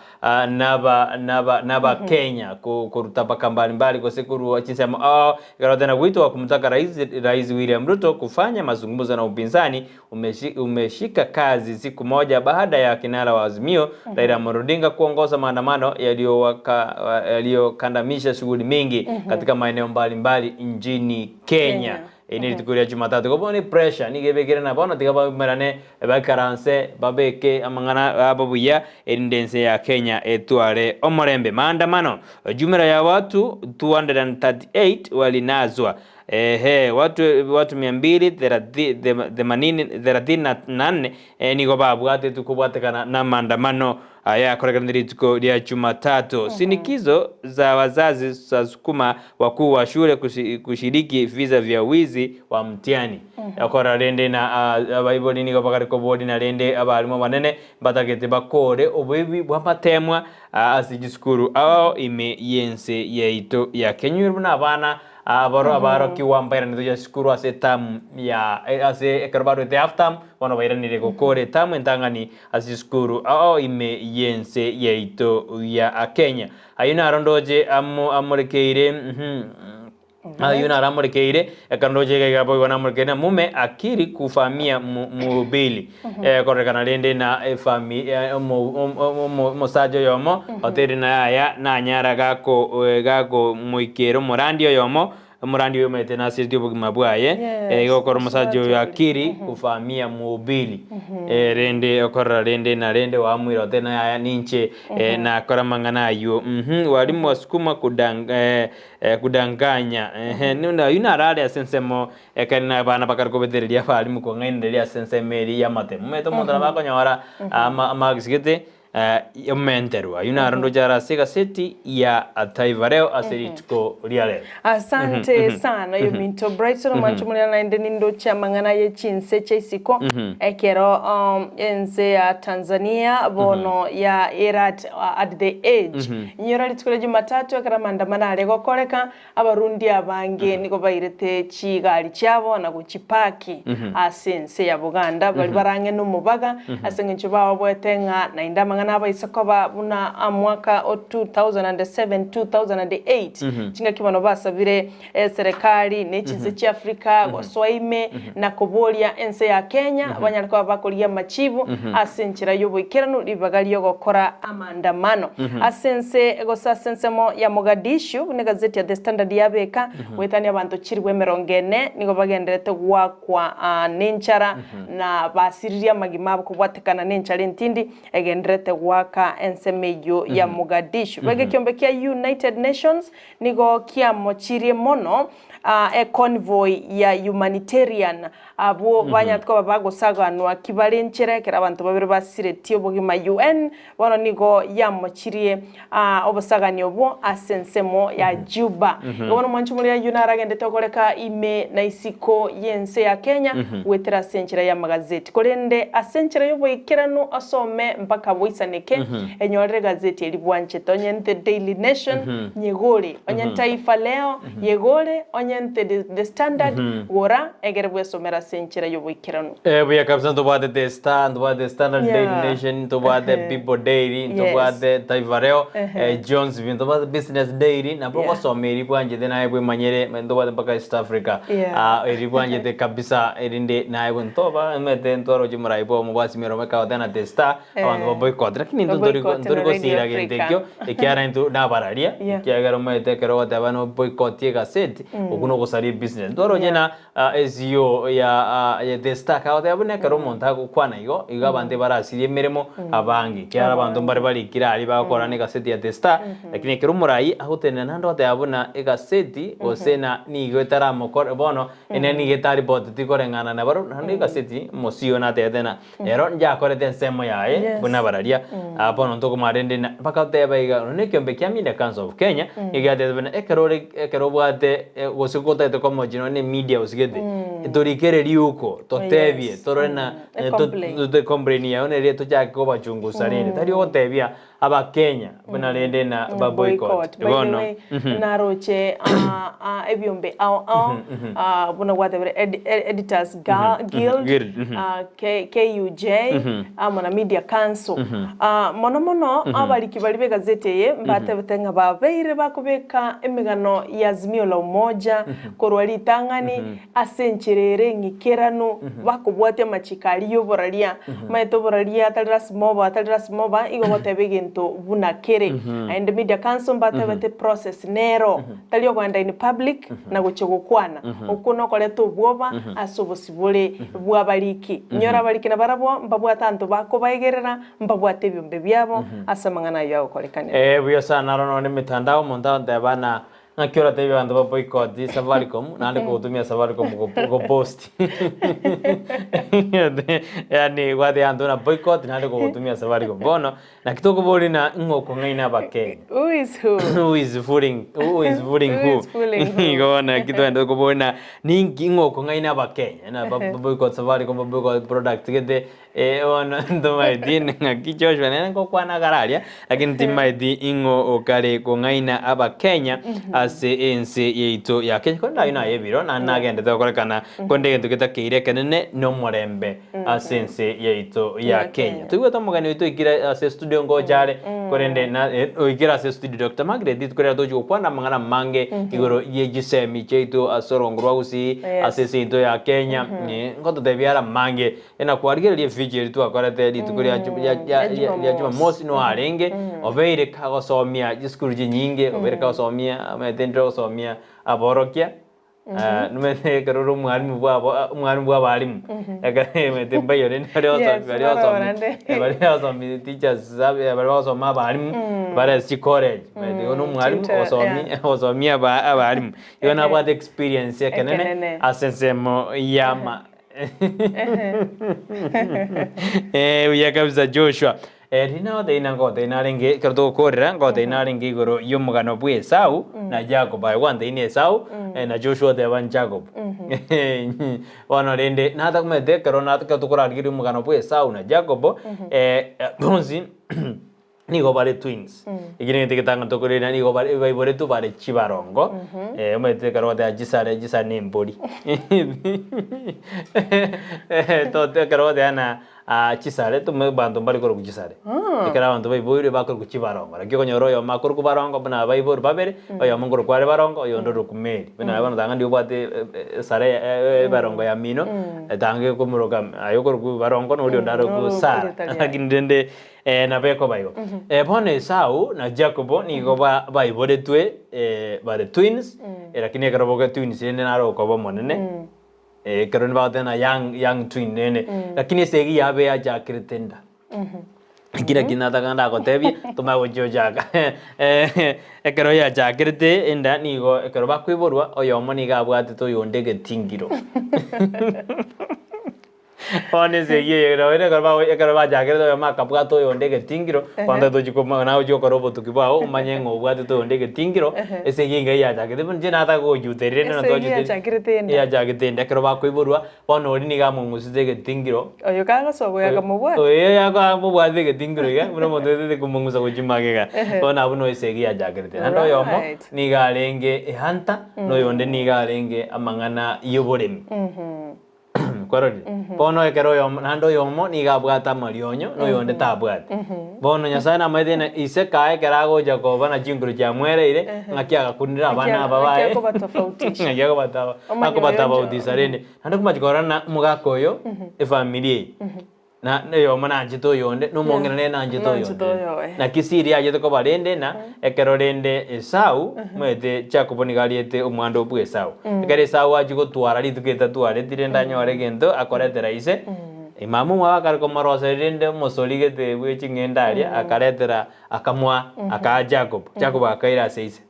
naba naba naba Kenya koruta mpaka mbali mbali gose korwa chinsemo ao Ekero tena wito wa kumtaka rais, Rais William Ruto kufanya mazungumzo na upinzani umeshi, umeshika kazi siku moja baada ya kinara wa Azimio Raila Amolo Odinga kuongoza maandamano yaliyokandamisha shughuli mingi katika maeneo mbalimbali nchini Kenya. Kenya. Eri ne rituko ria Jumatatu. Igo bono epressure nigo ebekire na bono tiga baumerane baikaranse babeke amang'ana abo buya erinde ense ya Kenya etware omorembe. Maandamano, jumla ya watu 238 walinaswa. Ehe, watu watu mia mbili themanini thelathini na nane nigo babwatetwe kobwatekana na amaandamano aya akorekanete rituko ria Jumatatu. Sinikizo za wazazi zasukuma wakuu wa shule kushiriki visa vya wizi wa mtihani. Okora rende na abaibori nigo bakare koboria na rende abarimu abanene mbatagete bakore oboibi bw'amatemwa ase chisukuru ao ime y'ense yaito ya Kenya. Buna abana abaro abarokigwa mbairanete gochia chisukuru ase etamu ya ase ekero barwete half term bono bairanire gokora etamu entang'ani ase chisukuru ao ime y'ense yaito ya Kenya. Ayio naro ndoche amo amorekeire Ayio naro amorekeire, ekero ndoche iga iga boigo namorekeire na mume akiri kufamia mhubiri. Kororekana rende na efami omosacha oyomo oteire na yaya nanyara gako gakomoikera omorandi oyomo. Omorandi oyo omanyete nasiretie obogima bwaye, Yes, igo okora omosacha oyo mosubati oria. akiri kufamia mhubiri. Rende okorora rende na rende wamuira ote na yaya ninche nakora amang'ana aywo. Walimu wasukuma kudang, kudanganya. Ehe, nuna aywo narare ase ensemo ekero na abana bakare kobetereria abalimu kong'ainereria ase ensemo eria y'amatemo. Omanyete omonto nabo akonyora ama amarks gete omenterwa. Aywo naro ndoche are ase egaseti ya Taifa Leo ase rituko ria rero. Asante sana oyominto Brighton omwancho omonene naende nindoche amang'ana ye chinse chia isiko ekero ense ya Tanzania bono ya ere at, at the age inyora rituko ria Jumatatu ekero amaandamano are gokoreka Abarundi abange nigo bairete chigari chiabo na gochipaki ase ense ya Buganda, baria barang'e nomobaga, ase engencho baoboete ng'a naende amang'ana abaise koba buna amwaka o 2007, 2008, chingaki bono basabire eserekari ne chinse chia Africa gosoa ime na koboria ense ya Kenya banyare koba bakorigia amachibu ase enchera y'oboikeranu ribaga ri'ogokora amaandamano. Ase ense gose ase ensemo ya Mogadishu, buna egazeti ya The Standard yabeka, goetania abanto chilifu emerongo ene nigo bagendererete goakwa nenchara na basiririe amagima abo kobwatekana nenchara entindi egendererete goaka ensemo eyio ya Mogadishu. Boigo ekiombe kia United Nations nigo kiamochirie mono econvoy ya humanitarian abwo banyarete koba bagosaganwa ki bare nchera ekero abanto babere basiretie obogima UN bono nigo yamochirie obosagani obwo ase ensemo ya Juba. Igo bono omwanchi omoria ayio naragendete okoreka ime na isiko y'ense ya Kenya goetera ase enchera y'amagazeti. Korende ase enchera y'oboikeranu osome mpaka boisaneke enyorere egazeti eria bwanchete onye nte Daily Nation nyegore onye Taifa Leo Yegore, onye nte The Standard, gora, egere bwesomere ase enchera y'oboikeranu. Eh, buya kabisa ntobwate The Star, ntobwate The Standard Daily Nation, ntobwate People Daily, Yes. ntobwate Taifa Leo, Ehe. eh, Jones B, ntobwate Business Daily, nabo ogosoma eri bwanchete naye bwemanyere, ntobwate mpaka East Africa. Yeah. Ah, eri bwanchete kabisa erinde naye bwe ntoba emete ntwaroche morai bwa omobwasi miromo ekagoteba The Star, Abanto ba boycott lakini intwe ntori Boycott ntori na Radio gosira gento Africa. ekio ekiagera intwe nabararia Yeah. ekiagera omanyete ekero ogoteba no boycott egaseti okwo nogosaria ebusiness ntwaroche Yeah. na CEO ya ya The Star kagoteba buna ekero omonto agokwana igo igo abanto ebarasirie emeremo abange ekiagera abanto mbare barikire aria bagokora na egaseti ya The Star lakini ekero omorai agotenena naende ogoteba buna egaseti gose na nigo etaramokore bono ene nigo etaripoteti koreng'ana na barobwo naende egaseti omosio natebete ng'a Ero njakorete ensemo yaye Yes. buna bararia. Ah, bono ntokomanya rende na bakateba iga nonya ekiombe kia Media Council of Kenya nigo giatebete buna ekero ore ekero obwate eh, gose gotagete komochi nonya na emedia osigete torikere riuko totebie Yes. torore na Mm. eh, to- Ecomplain. to- ecomplain yago neria tochake kobachungusa rende tari ogotebia Abakenya buna rende na ba boycott. Boycott. By the Bono. way, naroche ebiombe ao ao buna gwatebire Editors Guild, Guild, KUJ, amo na Media Council. Mono mono abariki baria b'egazeti eye mbatebete ng'a babeire bakobeka emegano ya Azimio la Umoja korwa ritang'ani Ase enchera ere eng'ikeranu bakobwatia amachiko aria y'oboraria. Omanyete oboraria atari lasima oba atari lasima oba igo ogoteba egento buna kere. Naende media council mbatebete process nero tari ogoenda in public na gochia gokwana. Okwo nokoreta obwoba ase obosibore bw'abariki. Inyora abariki nabarabwo mbabwate abanto bakobaegerera, mbabwate ebiombe biabo ase amang'ana ayio agokorekanera. Eh, buya sana naro nonye emetandao omonto agoteba na Ng'aki oratebie abanto ba boycott Safaricom naende kogotumia Safaricom gopost yaani gwatebia abanto buna boycott naende kogotumia Safaricom. Bono naki tokoboria na ng'o okong'aina abakenya? Who is who? Who is fooling who is fooling Who who? is fooling who? Igo bono naki togende tokoboria na ninki ng'o okong'aina abakenya na ba boycott Safaricom ba boycott product gete Eh, bono ntomaeti ng'aki Joshua nere nkokwana kare aria, lakini timaeti ing'o okare kong'aina Abakenya ase ense yaito ya Kenya. Korende ayio naye ebiro, naende nagendete gokorekana korende egento getakeire ekenene nomorembe ase ense yaito ya Ya Kenya. Kenya. Toigwete omogeni oito oikire ase studio ngocha are, korende na eh, oikire ase studio Doctor Margaret rituko riria tochi gokwana amang'ana amange igoro ye chisemi chiaito ase orongo rwa Gusii, ase ense yaito ya Kenya, ngototebia are amange. Ena kwarigereria efichi eria twakorete rituko ria ju- ria- ria- ria- ria Jumamosi nigo arenge, obeire kagosomia chisukuru chinyinge, obeire kagosomia omanyete ndire gosomia aborokia. Nomanyete ekero ore omwalimu bwabo omwalimu bwa abalimu, ekero omanyete mbayo rende baria Yes, bagosomi baria barora bagosomi nde. baria bagosomi teachers baria bagosoma abalimu bare ase chicollege, omanyete igo na omwalimu Tutor, ogosomi yeah. ogosomia aba abalimu. Igo Ehe. nabwate experience ekenene Ekenene. ase ensemo ya ama Eh, buya kabisa Joshua. Eh, riria nagotebia nagotebia narenge ekero togokorera ngotebia narenge igoro y'omogano bwa Esau na Jacob. Aye gwantebia na Esau eh, na Joshua oteba Jacob. Bono rende natakomanyete ekero na ekero tokorarigereria omogano bwa Esau na Jacob eh, bonsi nigo bare twins. Ekio negento egetang'ani tokorenda nigo bare baiboretwe bare chibarongo, omanyete ekero ogoteba chisare chisare na embori. Tote ekero ogoteba na chisare tome abanto mbare korokwa chisare. Ekero abanto baiboirwe bakorokwa chibarongo, naki okonyora oyomo akorokwa barongo buna abaiborwa babere, oyomo nkorokwa are barongo, oyonde orokwa Mary. Buna bono tanga ndiobwate esare ebarongo ya mino, tanga ekomoroka aye okorokwa barongo na oria onde arokwe Sarah. Lakini rende Nabo ekoba igo. Bono Esau na Jakobo nigo baiboretwe bare twins, lakini ekero boka twins rende naro okoba omonene, ekero nibagoteba ng'a young young twin rende, lakini esegi yabo yachakerete enda. Kira ki nataka ndagotebie, tomanye gochia ochaka. Ekero yachakerete enda nigo ekero bakoiborwa, oyomo nigo abwatete oyonde egetingiro. Bono esegi eye nabo ere ekero bago ekero bachakerete oyomo akabwata oyonde egetingiro, bono tochi koma naye ochie gokora obotuki bwao omanye ng'a obwatete oyonde egetingiro, esegi engiya yachakete bono inche nataka gochuterera ende Esegi natwachuteri yachakerete enda. eyachagete enda ekero bakoiborwa, bono oria nigo among'usete egetingiro, Oyo kagosoa oyo akamobwata. Oyo akamobwata egetingiro iga, buna omonto oetete komong'usa gochia magega, bono abwo no esegi yachakerete. Naende oyomo, Right. nigo arenge ehunter, na oyonde nigo arenge amang'ana ya oboremi. Kwarorire? Bono ekero oyomo, naende oyomo nigo abwate amarionyo, na oyonde tabwati. Bono Nyasae namaete ng'a ise kaye ekero agocha koba na chinkuru chiamwereire, ng'aki agakunire abana aba Ng'aki baye, akobatofautisha. ng'aki akobataba Omanye oyo akobatofautisha rende. Naende komachi korora ng'a omogaka oyo, efamiri eye, Na oyomo nanchete oyonde, na omong'ina nere nanchete Nanchete oyonde. oyoye. Naki siri yachete koba rende na ekero rende Esau, omanyete Jakobo nigo ariete omwando bwa Esau. Ekero Esau achia gotwara rituko etatwareti rende anyore egento akoretera ise, mama omwabo akare komoroseria rende omosori gete bwe ching'ende aria, akaretera akamoa akaa Jakobo. Jakobo akaira ase ise.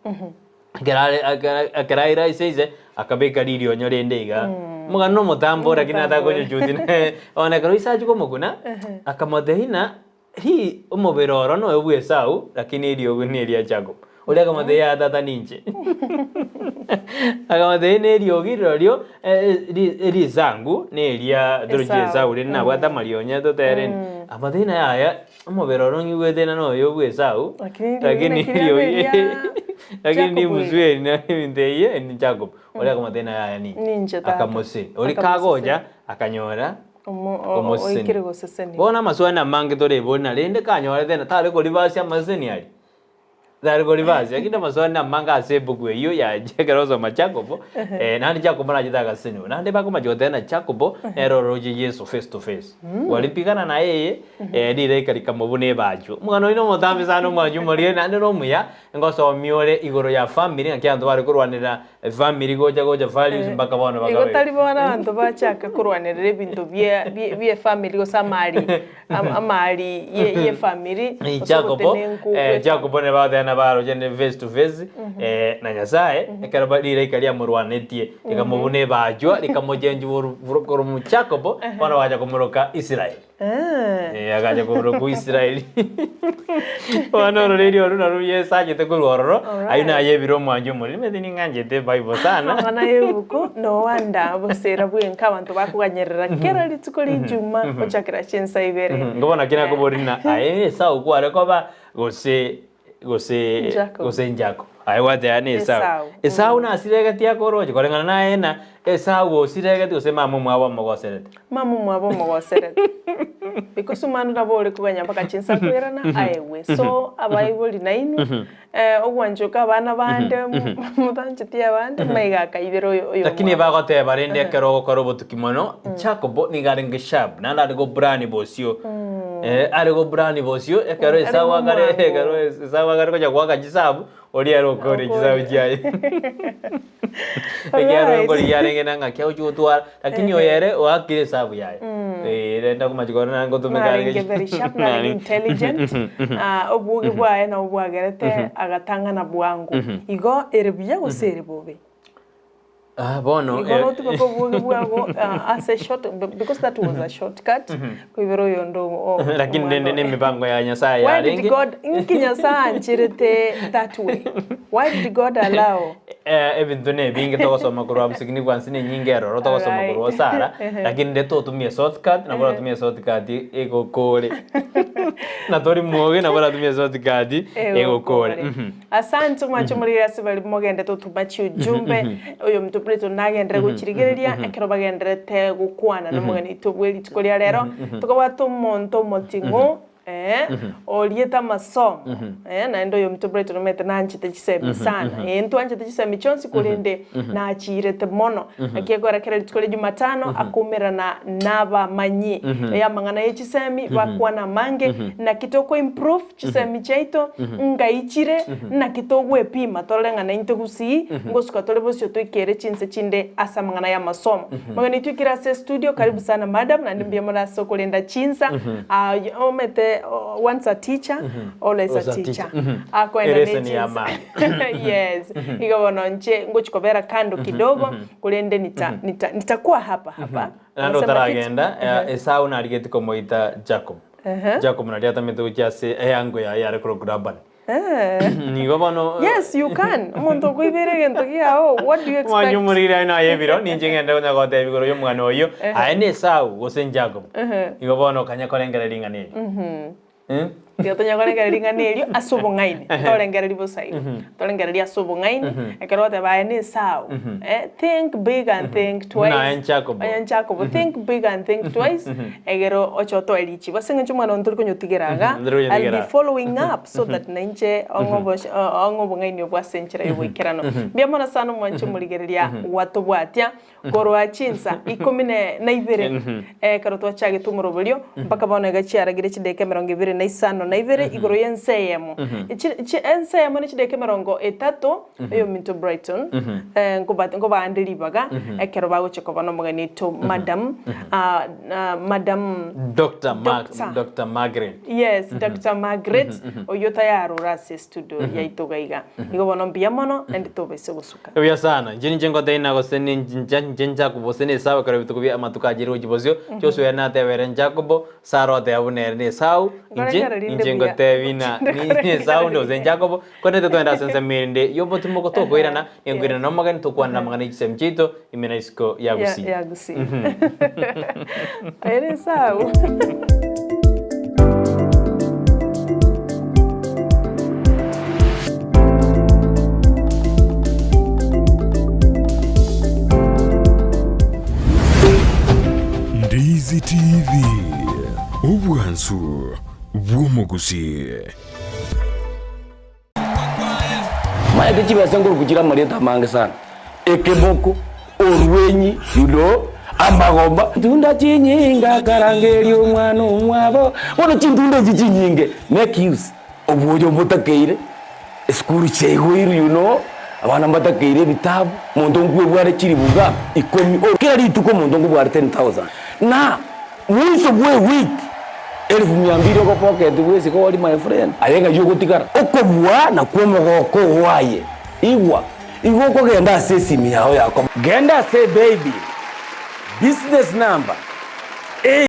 Ekero are ekero ekero aira ase ise, akabeka ririonyo rende iga, omogano na omotambe ore lakini nataka konyochutia ne bono ekero ise achia komokuna, akamotebia ng'a ri omobere oro noyo bwa Esau, lakini eriogo neria Jacob. Oria akamotebia yaya tata ninche. Akamotebia na eriogi rirorio ri risangu neria torochi Esau. Esau rende nabwate amarionyo totere, akamotebia ng'a yaya. Omobere oro ng'igwete ng'a noyo bwa Esau, Lakini lakini rirorio naki rirorio riaberia lakini Jacob nimusweri na ebinto eyio ni Jacob. Oria akamotebia ng'a yaya ninche. Ninche tata. Akamosesenia. Oria Akamosesenia. kagocha akanyora Omo- o- omosesenia. oikire gosesenia. Bono amaswali amange torebori na rende kanyorete na tare koribasia amaseseni aria. Tari koribasia, lakini amaswali namange ase ebuku eyio ya ekero ogosoma Jacob, naende Jacob nachete agasesenigwa. Naende bakomacha goteba ng'a Jacob nere oroche Yeso face to face. Waripigana naye eye, rilaika rikamobuna ebachwa. Omogano oyio nomotambe sana omwanchi omoria naende nomuya, ngosomia ore igoro ya family ng'aki abanto bare korwanera efamiri gocha gocha values mpaka bono Igo bakaba tari bono abanto bachaka korwanerera ebinto bie bie bie efamiri gose amari amari ye ye efamiri gose Jacobo, obotenenku bwe eh, Jacobo ne bagoteba nabaroche ne face to face eh, na Nyasaye ekero ba- rilaika riamorwanetie rikamobuna ebachwa rikamochenji boru buru korwa mu Jacobo bono bagacha komoroka Israel. Eh, agacha komoroka Israel. Bono ororeria oru naru Yeso achete korwa ororo, ayio naye ebire omwancho omoriri. Nimanyete ning'anchete ebible sana. Amang'ana y'ebuku nowanda bosera bwenka abanto bakoganyerera kera rituko rijuma gochakera chinsa ibere. Nigo bono naki nakoboria ng'a aye Esau kware koba gose gose Jacob. gose Jacob. Aye gwateba na Esau. Esau, Esau nasiregeti akoroche koreng'ana naye na Esau osiregeti gose mama omwabo omogoserete. Mama omwabo omogoserete. Because omwana nabo ore koganya mpaka chinsa koirana aegwe. So abaibori nainwe ogwanchoka abana bande motancheti abande maiga akaibera oyo oyo Lakini omwabo. bagoteba rende ekero ogokora obotuki mono, Jacob nigo arenge sharp, naende are gobrani bosio. Are gobrani bosio ekero Are Esau akare omwango. ekero Esau akare gocha goaka chisabu, Oria ere okore chisabu chiaye. Ekiagera oyo nkorigia arenge na ng'aki agochia gotwara, lakini oyo ere oakire esabu yaye. Eh, rende akomachi korora naende ngotumeka arenge Narenge very sharp, narenge intelligent, ah, obwoge bwaye nabo bwagerete agatang'ana bwango. Igo ere buya gose ere bobe? Ah, bono Igo notumeke obwoge bwago ah, ase short because that was a shortcut koibera oyonde o- o- lakini omwana rende oye. nemipango ya Nyasaye Why did yarenge. God inki Nyasaye ancherete that way? Why did God allow? Eh, ebinto na ebinge togosoma korwa abusigini bwa nse na enyinga eroro togosoma Alright. korwa Sara, lakini rende totumie shortcut, nabo oratumie shortcut egokore. Na tori mwoge nabo oratumie shortcut egokore. Egokore. Asante mwanche omoriri ase baria mogendete gotuma chiujumbe, oyominto Plato nagenderere gochirigereria ekero bagendererete gokwana nomogeni oito bwe rituko ria rero, tokabwata omonto omoting'u eh, oriete amasomo eh, naende oyominto Plato nomanyete nanchete chisemi sana, eh, ntwanchete chisemi chionsi korende nachiirete mono, naki ekogera kera rituko ria Jumatano akoumerana nabamanyi amang'ana ye chisemi bakwana amange, naki toko improve Chisemi chiaito ngai chire, naki togwepima torore ng'a naintwe gusii ngosuka tore bosio toikere chinse chinde ase amang'ana y'amasomo. Mogeni twikire ase estudio, karibu sana madam, naende mbuya more ase okorenda chinsa. Ah, omanyete once a teacher, always a teacher. Akoenda ne Ereseni ya chinsa. maana. Yes. Igo bono inche ngochi kobera kando kidogo, korende nita nita nitakuwa hapa hapa. Naende Nasema kiti. otaragenda, Esau narigetie komoita Jacob. Jacob naria atamete gochia ase eango yaye yare korokwa Labani. Nigo bono Yes, you can. Omonto okoibera egento kiao, what do you expect? Mwanyu omoriri aye naye ebiro, ninche ngende konya gotebia igoro y'omwana oyio, aye na Esau gose Jacob. Igo bono okanya korengereria ring'ana erio. Eh? Tiga tonya korengereria ring'ana erio ase obong'aini, torengereria bosa igo. Torengereria ase obong'aini, ekero ogoteba aye na Esau, eh, think big and think twice. Buna aye Jacobo. Aye Jacobo, think big and think twice, egere oche otoe richibu. Ase eng'encho omwana one tori konyotigera iga, Tori konyotigera. I'll be following up so that nainche ong'e obosh ong'e obong'aini obwo ase enchera y'oboikeranu. Mbuya mono sana omwanche omorigereria gwatobwatia. Korwa chinsa ikomi na ibere, ekero twachagete omoroberio, mpaka bono iga chiaragire chidakika emerongo ebere na isano na ibere igoro y'ensa eyemo. Ensa eyemo ne chidakika emerongo etato, oyominto Brighton, nkobaande ribaga ekero bagochia koba nomogeni oito Madam, Madam Doctor Doctor Margaret. Yes, Doctor Margaret, oyio tayarure ase estudio yaito iga iga. Igo bono mbuya mono, naende tobaise gosuka. Buya sana. Inche ninche ngoteina gose nincha inche Jakobo gose na Esau ekero rituko bia amatuko achire gochia bosio. Joshua ere natebere Jakobo, Sara oteba buna ere na Esau, inche Nkorengereria inde inche buya. ngotebi na ni Esau nde gose Jakobo, korende twende ase ensemo erinde y'obotimoko tokoirana, ninkoirana nomogeni tokwanera amang'ana ye chisemi chiaito ime na isiko ya Ya Gusii. ya Gusii. Ere Esau. Ndizi TV, obwansu bw'omogusii. Maete chibesa nkoruku chire amarieta amange sana, ekeboko, orwenyi, you know, amagomba. Ntunda chinyinge akarangeria omwana omwabo, bono chintunda echi chinyinge make use obwoyo mbotakeire, esukuru chiaigoirwe you know, abana mbatakeire ebitabu, omonto nkwebware chilifu ngapi? Ikomi, kera rituko omonto nkobware 10,000 na Mwiso bwe ewiki elifu mia mbili ogopocket bwesike ori my friend aye ng'ai ogotigara okobua nakwo omogoko oo aye igwa igo okogenda ase esimi yao yako genda ase baby business number.